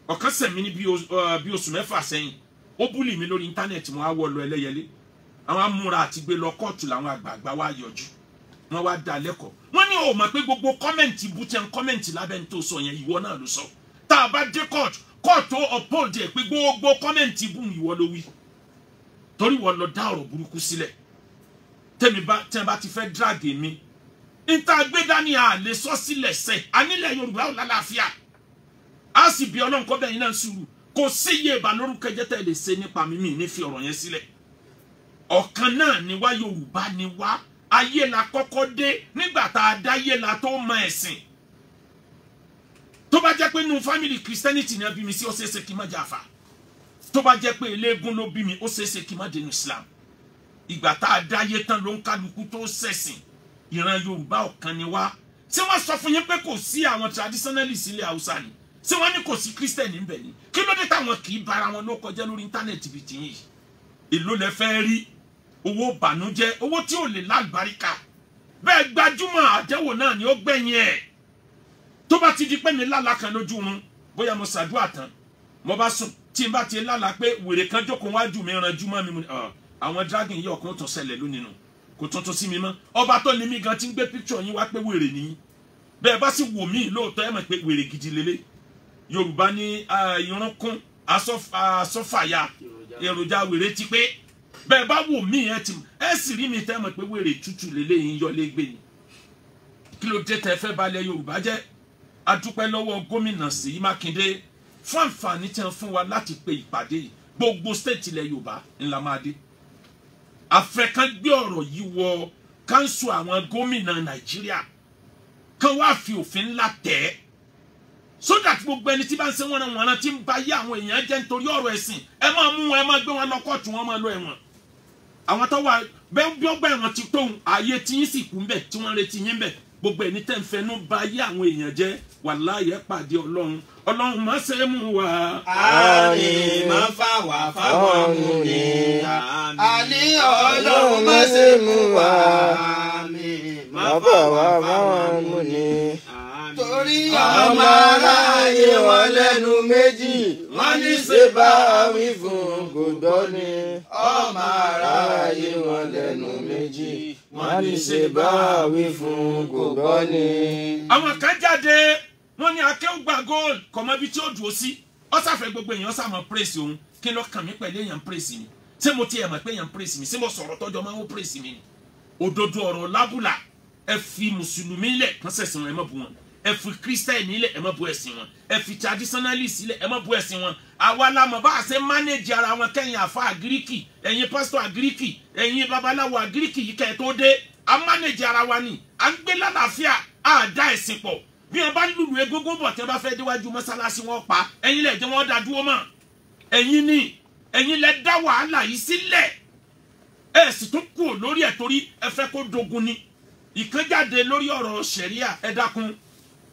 Speaker 1: Ọ̀kan sẹ̀mí ní bí oṣù mẹ́fà sẹ́yìn, ó búlì mi lórí íńtánẹ́ẹ̀tì, wọn á wọ́ lọ ẹlẹ́yẹlé. Àwọn amúra àti gbé lọ kóòtù làwọn àgbààgbà wá yọjú, wọ́n wá dá lẹ́kọ̀ọ́. Wọ́n ní o mọ̀ pé gbogbo kọ́mẹ̀ntì bú tẹ́ ń kọ́mẹ̀ntì lábẹ́ ní tó sọ yẹn, ìwọ náà ló sọ. Tá a bá dé kóòtù, Kóòtù uphold ẹ̀ pé gbogbo comment bùn ìwọ ló wí, torí wọ́n lọ dá ọ̀rọ̀ burúkú sílẹ̀. Tẹ́mi bá tẹ́ bá ti fẹ́ drag mi, níta gbé dání à lè sọ sílẹ̀ sẹ́. Anílẹ̀ Yorùbá ò lálàáfíà, á sì bí Ọlọ́run kọ́ bẹ́ẹ̀ yín náà sùúrù. Kò sí iye ìbàlórúkọ jẹ́ tẹ́ lè ṣe nípa mímì ní fi ọ̀rọ̀ yẹn sílẹ̀. Ọ̀kan náà ni wá, Yorùbá ni wá. Ayé la kọ́kọ́ dé, nígbà tá a dáyé la tó mọ ẹ̀sìn. Tó bá jẹ́ pé nínú family Christianity ni a bí mi sí, ó ṣeéṣe kí n má jẹ́ àfà. Tó bá jẹ́ pé eléégún ló bí mi, ó ṣeéṣe kí n má dénú Islam. Ìgbà tá a dáyé tán ló ń kálukú tó ṣẹ̀sìn. Ìran Yorùbá ọ̀kan ni wá. Ṣé wọ́n sọ fún yín pé kò sí àwọn traditionalists ilẹ̀ Haúsá ni? Ṣé wọ́n ní kò sí Christian níbẹ̀ ni? Kí ló dé táwọn kì í bára wọn ló kọjá lórí íńtánẹ́ẹ̀tì bíi tìyín yìí? Èló lẹ fẹ́ rí? Owó bànújẹ́, owó tí ò lè lálùbáríkà. Bẹ́ẹ̀ gbajúmọ̀ àdẹ́wò náà ni ó gbẹ̀yìn ẹ̀. Tó bá ti di pé mi lálàá kan lójú oorun, bóyá mo ṣàdúrà tán, mo bá sùn, tí n bá ti lálàá pé wèrè kan jókòó wájú mi ranjú mọ́ mi, àwọn dragon yìí ọkùnrin tó ṣẹlẹ̀ lónìí nù, kò tuntun sí mi mọ́. Ọba tó ní mi gan ti ń gbé picture yín wá pé wèrè nìyí. Bẹ́ẹ̀ bá sì wò mí lóòótọ́, ẹ mọ̀ pé wèrè gidi lélẹ̀. Yorùbá ní irunkun asọ́fàyà èròjà wèrè ti pé. Bẹ́ẹ̀ bá wò mí ẹ ti ẹ sì rí mi tẹ́ mọ̀ pé wèrè tútù lélẹ̀ yín yọlé gbé ni. Kí ló dé tẹ́ fẹ́ balẹ̀ Yorùbá jẹ́? A dúpẹ́ lọ́wọ́ gómìnà Ṣèyí Mákindé fún àǹfààní tí wọ́n fún wa láti pe ìpàdé yìí. Gbogbo state ilẹ̀ Yorùbá ńlá máa dé. Afẹ́kán gbé ọ̀rọ̀ yìí wọ káńsù àwọn gómìnà Nàìjíríà kan wá fi òfin ńlá tẹ̀ ẹ́, so that gbogbo ẹni tí bá ń ṣe wọ́nranwọ̀nran tí ń ba yé àwọn èèyàn jẹ́ nítorí ọ̀rọ̀ ẹ̀sìn, ẹ máa mú wọn, ẹ máa gbé wọn lọ kóòtù, wọn máa lọ ẹ̀wọ̀n. Àwọn tó wà bẹ́ẹ̀ bí ọgbà ẹ̀wọ̀n ti tóun, ààyè tí yín sì kú ń bẹ̀ tí wọ́n ń retí yín bẹ̀. Gbogbo ẹni tẹ́ ń fẹnu ba yé àwọn èèyàn jẹ́, wàláhì ẹ pàdé Ọlọ́run. Ọlọ́run má ṣe mú wa.
Speaker 2: Àmín, má fà wá fáwọn múni. Àní Ọlọ́run má ṣe mú wa. Àmín, má fà wá fáwọn múni. Torí ọmọ aráyé wọn lẹ́nu méjì, wọ́n ní ṣe bá wí fún kò gbọ́ ni. Ọmọ aráyé wọn lẹ́nu méjì, wọ́n ní ṣe bá wí fún kò gbọ́ ni.
Speaker 1: Àwọn kan jáde, wọ́n ní Akéwùgbà Gold kò mọ ibi tí ó dúró sí. Ó ṣàfẹ́ gbogbo èèyàn ṣàmọ̀ praise òun. Kí ló kàn mí pẹ̀lú èèyàn praise mi? Ṣé mo tiẹ̀ mọ̀ pé èèyàn praise mi? Ṣé mo sọ̀rọ̀ tọ́jọ́ máa ń praise mi ni? Òdodo ọ̀rọ̀ lábùlà. Ẹ fi mùsùlùmí lẹ̀ kán ṣẹ̀sìn wọn, ẹ má bú wọn. Ẹ fi kírísítẹ́nì lẹ̀, ẹ má bú ẹ̀sìn wọn. Ẹ fi traditionalist lẹ̀, ẹ má bú ẹ̀sìn wọn. Àwa la mọ̀ bá a ṣe manage ara wọn. Kẹ́yìn àfa àgíríkì, ẹ̀yin pásítọ̀ àgíríkì, ẹ̀yin babaláwo àgíríkì yìí kẹ́ ẹ tó dé. A manage ara wa ni, à ń gbé lálàáfíà, à dá ẹ̀sìn pọ̀. Bí wọn bá lùlù egúngún bọ̀, tí wọn bá fẹ́ déwájú mọ́sálásí wọn pa, ẹ̀yin lẹ̀ jẹ́ wọn dá dúró mọ́. Ẹ̀yin ni, ẹ̀yin lẹ dá wàhálà yìí sílẹ̀. Ẹ sì tún kú lórí ẹ̀ torí ẹ fẹ́ kó dogun ni. Ìkànjáde lórí ọ̀rọ̀ ṣẹ̀ríà, ẹ dákun.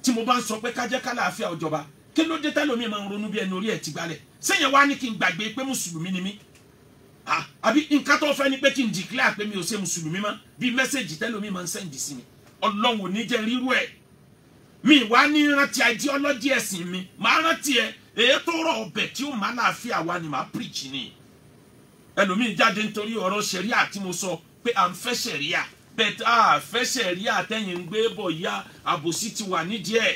Speaker 1: Tí mo bá ń sọ pé ká jẹ́ kálàáfíà ọjọba, kí ló dé tẹ́lómi máa ń ronú bí ẹni orí ẹ̀ ti gbalẹ̀? Sẹ́yìn wá ní kí n gbàgbé pé mùsùlùmí ni mí? Àbí nǹkan tó fẹ́ ni pé kí n declare pé mi ò ṣe mùsùlùmí mọ́? Bí message tẹ́lómi máa ń send sí mi, Ọlọ́run ò ní jẹ́ rírú ẹ̀. Mi wá ní rántí ideology ẹ̀sìn mi, màá rántí ẹ. Èyí tó rọ̀ ọbẹ̀ tí ó máa láàfíà wa ni màá preach ni. Ẹlòmíì jáde nítorí ọ̀rọ̀ ṣẹ̀ríà tí mo sọ pé à ń fẹ́ ṣẹ̀ríà, bẹ́ẹ̀ a fẹ́ ṣẹ̀ríà tẹ́yìn ń gbé bọ̀ ya, àbòsí ti wà nídìí ẹ̀.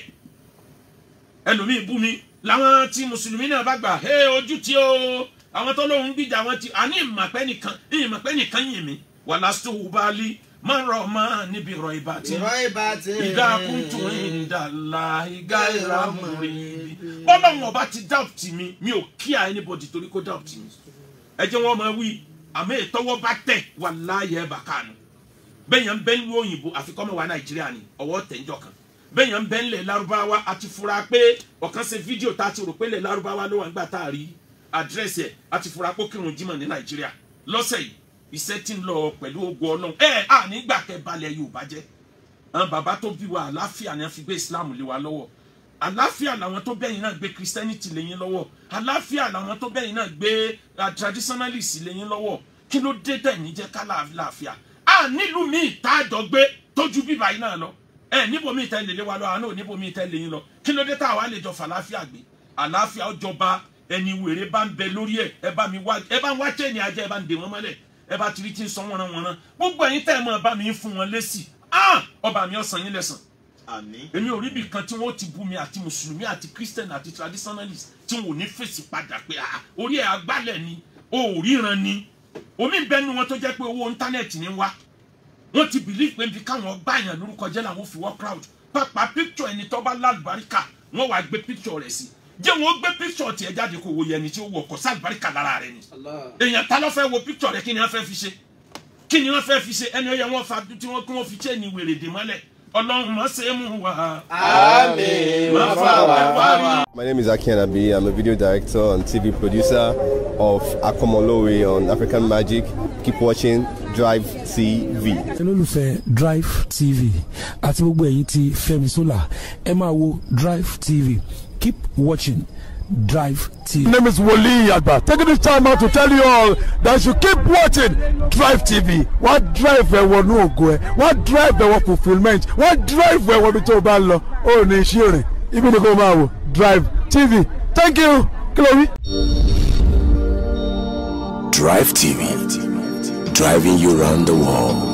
Speaker 1: Ẹlòmíì bú mi, làwọn tí mùsùlùmí náà bá gbà, hey, ojú tí o, àwọn tó lóun gbìjà wọn ti àní ìmọ̀pẹ́ nìkan, ìmọ̀pẹ́ nìkan yìn mí. Wàlásù bali máa ń rọ máa níbi rọ ìbá tí ìdákùntù ìdàlá ìgá ìrámùrí. Bọ́lá wọn bá ti doubt mi, mi ò kíá anybody torí kó doubt mi. Ẹ jẹ́ wọn máa wí, àmọ́ ìtọ́wọ́ bá tẹ̀ wàláyé ẹ̀ bá kànú. Bẹ́yàn bẹ́ẹ̀ ń lu òyìnbó àfikọ́ mẹ́wàá Nàìjíríà ni ọwọ́ tẹ̀ ń jọ kan. Bẹ́yàn bẹ́ẹ̀ ń lẹ̀ Lárúbáwá àti fura pé ọ̀kan ṣe fídíò tá a ti rò pé lẹ̀ Lárúbáwá ló wà nígbà tá a rí àdírẹ́sì ẹ̀, àti fura pé kírun jímọ̀ ní Nàìjíríà lọ́sẹ̀ yìí. Iṣẹ́ tí ń lọ pẹ̀lú ogun Ọlọ́run ẹ à nígbà kẹ́ balẹ̀ Yorùbá jẹ́. Àwọn bàbá tó bí wa àláfíà ni wọ́n fi gbé Islam lé wa lọ́wọ́. Àláfíà làwọn tó bẹ́yìn náà gbé Christianity lé yín lọ́wọ́. Àláfíà làwọn tó bẹ́yìn náà gbé traditionalist lé yín lọ́wọ́. Kí ló dé tẹ̀ ní jẹ́ ká láàfíà? À nílùú míì tá a jọ gbé tójú bíbá yìí náà lọ. Ẹ níbo míì tẹ́ lè lé wa lọ, àná níbo míì tẹ́ lè yín lọ. Kí ló dé tá àwa lè jọ fàlàáfíà gbé? Àláfíà ó jọba. Ẹni wèrè bá ń bẹ lórí ẹ, ẹ bá mi wá, ẹ bá ń wá chain ajá, ẹ bá ń dè wọ́n mọ́lẹ̀. Ẹ bá tiri tí ń sọ wọ́nranwọ́nran. Gbogbo ẹ̀yin tẹ́ ẹ mọ̀ bá mi fún wọn lésì. Ọba mi ó san yín lẹ́san.
Speaker 3: Àmín.
Speaker 1: Èmi ò rí ibì kan tí wọ́n ti bú mi, àti mùsùlùmí àti Christian àti traditionalist, tí wọn ò ní fèsì padà pé, "Ah, orí ẹ̀ agbálẹ̀ ni o, ò ríran ni." Omi ń bẹnu wọn tó jẹ́ pé owó íńtánẹ́ẹ̀tì ní wá. Wọ́n ti believe pé nbí káwọn gbàyàn lórúkọ jẹ́ làwọn fi wọ́ crowd. Pàpà picture ẹni tó bá lálùbáríkà, wọ́n wàá gbé picture rẹ̀ sí. Jẹ́ wọ́n gbé picture tiẹ̀ jáde kó wo yẹni tí ó wọ̀ kọ́ sálùbáríkà lára rẹ̀ ni. Èèyàn ta ló fẹ́ wo picture rẹ̀? Kí ni wọ́n fẹ́ fi ṣe? Kí ni wọ́n fẹ́ fi ṣe? Ẹni ó yẹ wọ́n fa tí wọ́n kí wọ́n fi chain wèrè dè mọ́lẹ̀. Ọlọ́run má ṣe é mú wa.
Speaker 2: Àmín. Má fà wá fáwọn.
Speaker 4: My name is Aki Anabi. I'm a video director and TV producer of Akomolowe on African Magic. Keep watching Drive TV.
Speaker 5: Olólùfẹ́ Drive TV àti gbogbo ẹ̀yin tí Fẹ́mi Sola, ẹ máa wo Drive TV. Keep watching Drive TV.
Speaker 6: My name is Wole Agba. Taking this time out to tell you all that you keep watching Drive TV. Wọ́n drive ẹ wọnú ògo ẹ, wọ́n drive ẹ wọ fulfilment, wọ́n drive ẹ wọ ibi tó o bá ń lọ. Ó ní iṣẹ́ rìn, ibi ni kò máa wò Drive TV. Thank you. Kí ló wí?
Speaker 7: Drive TV, driving you round the world.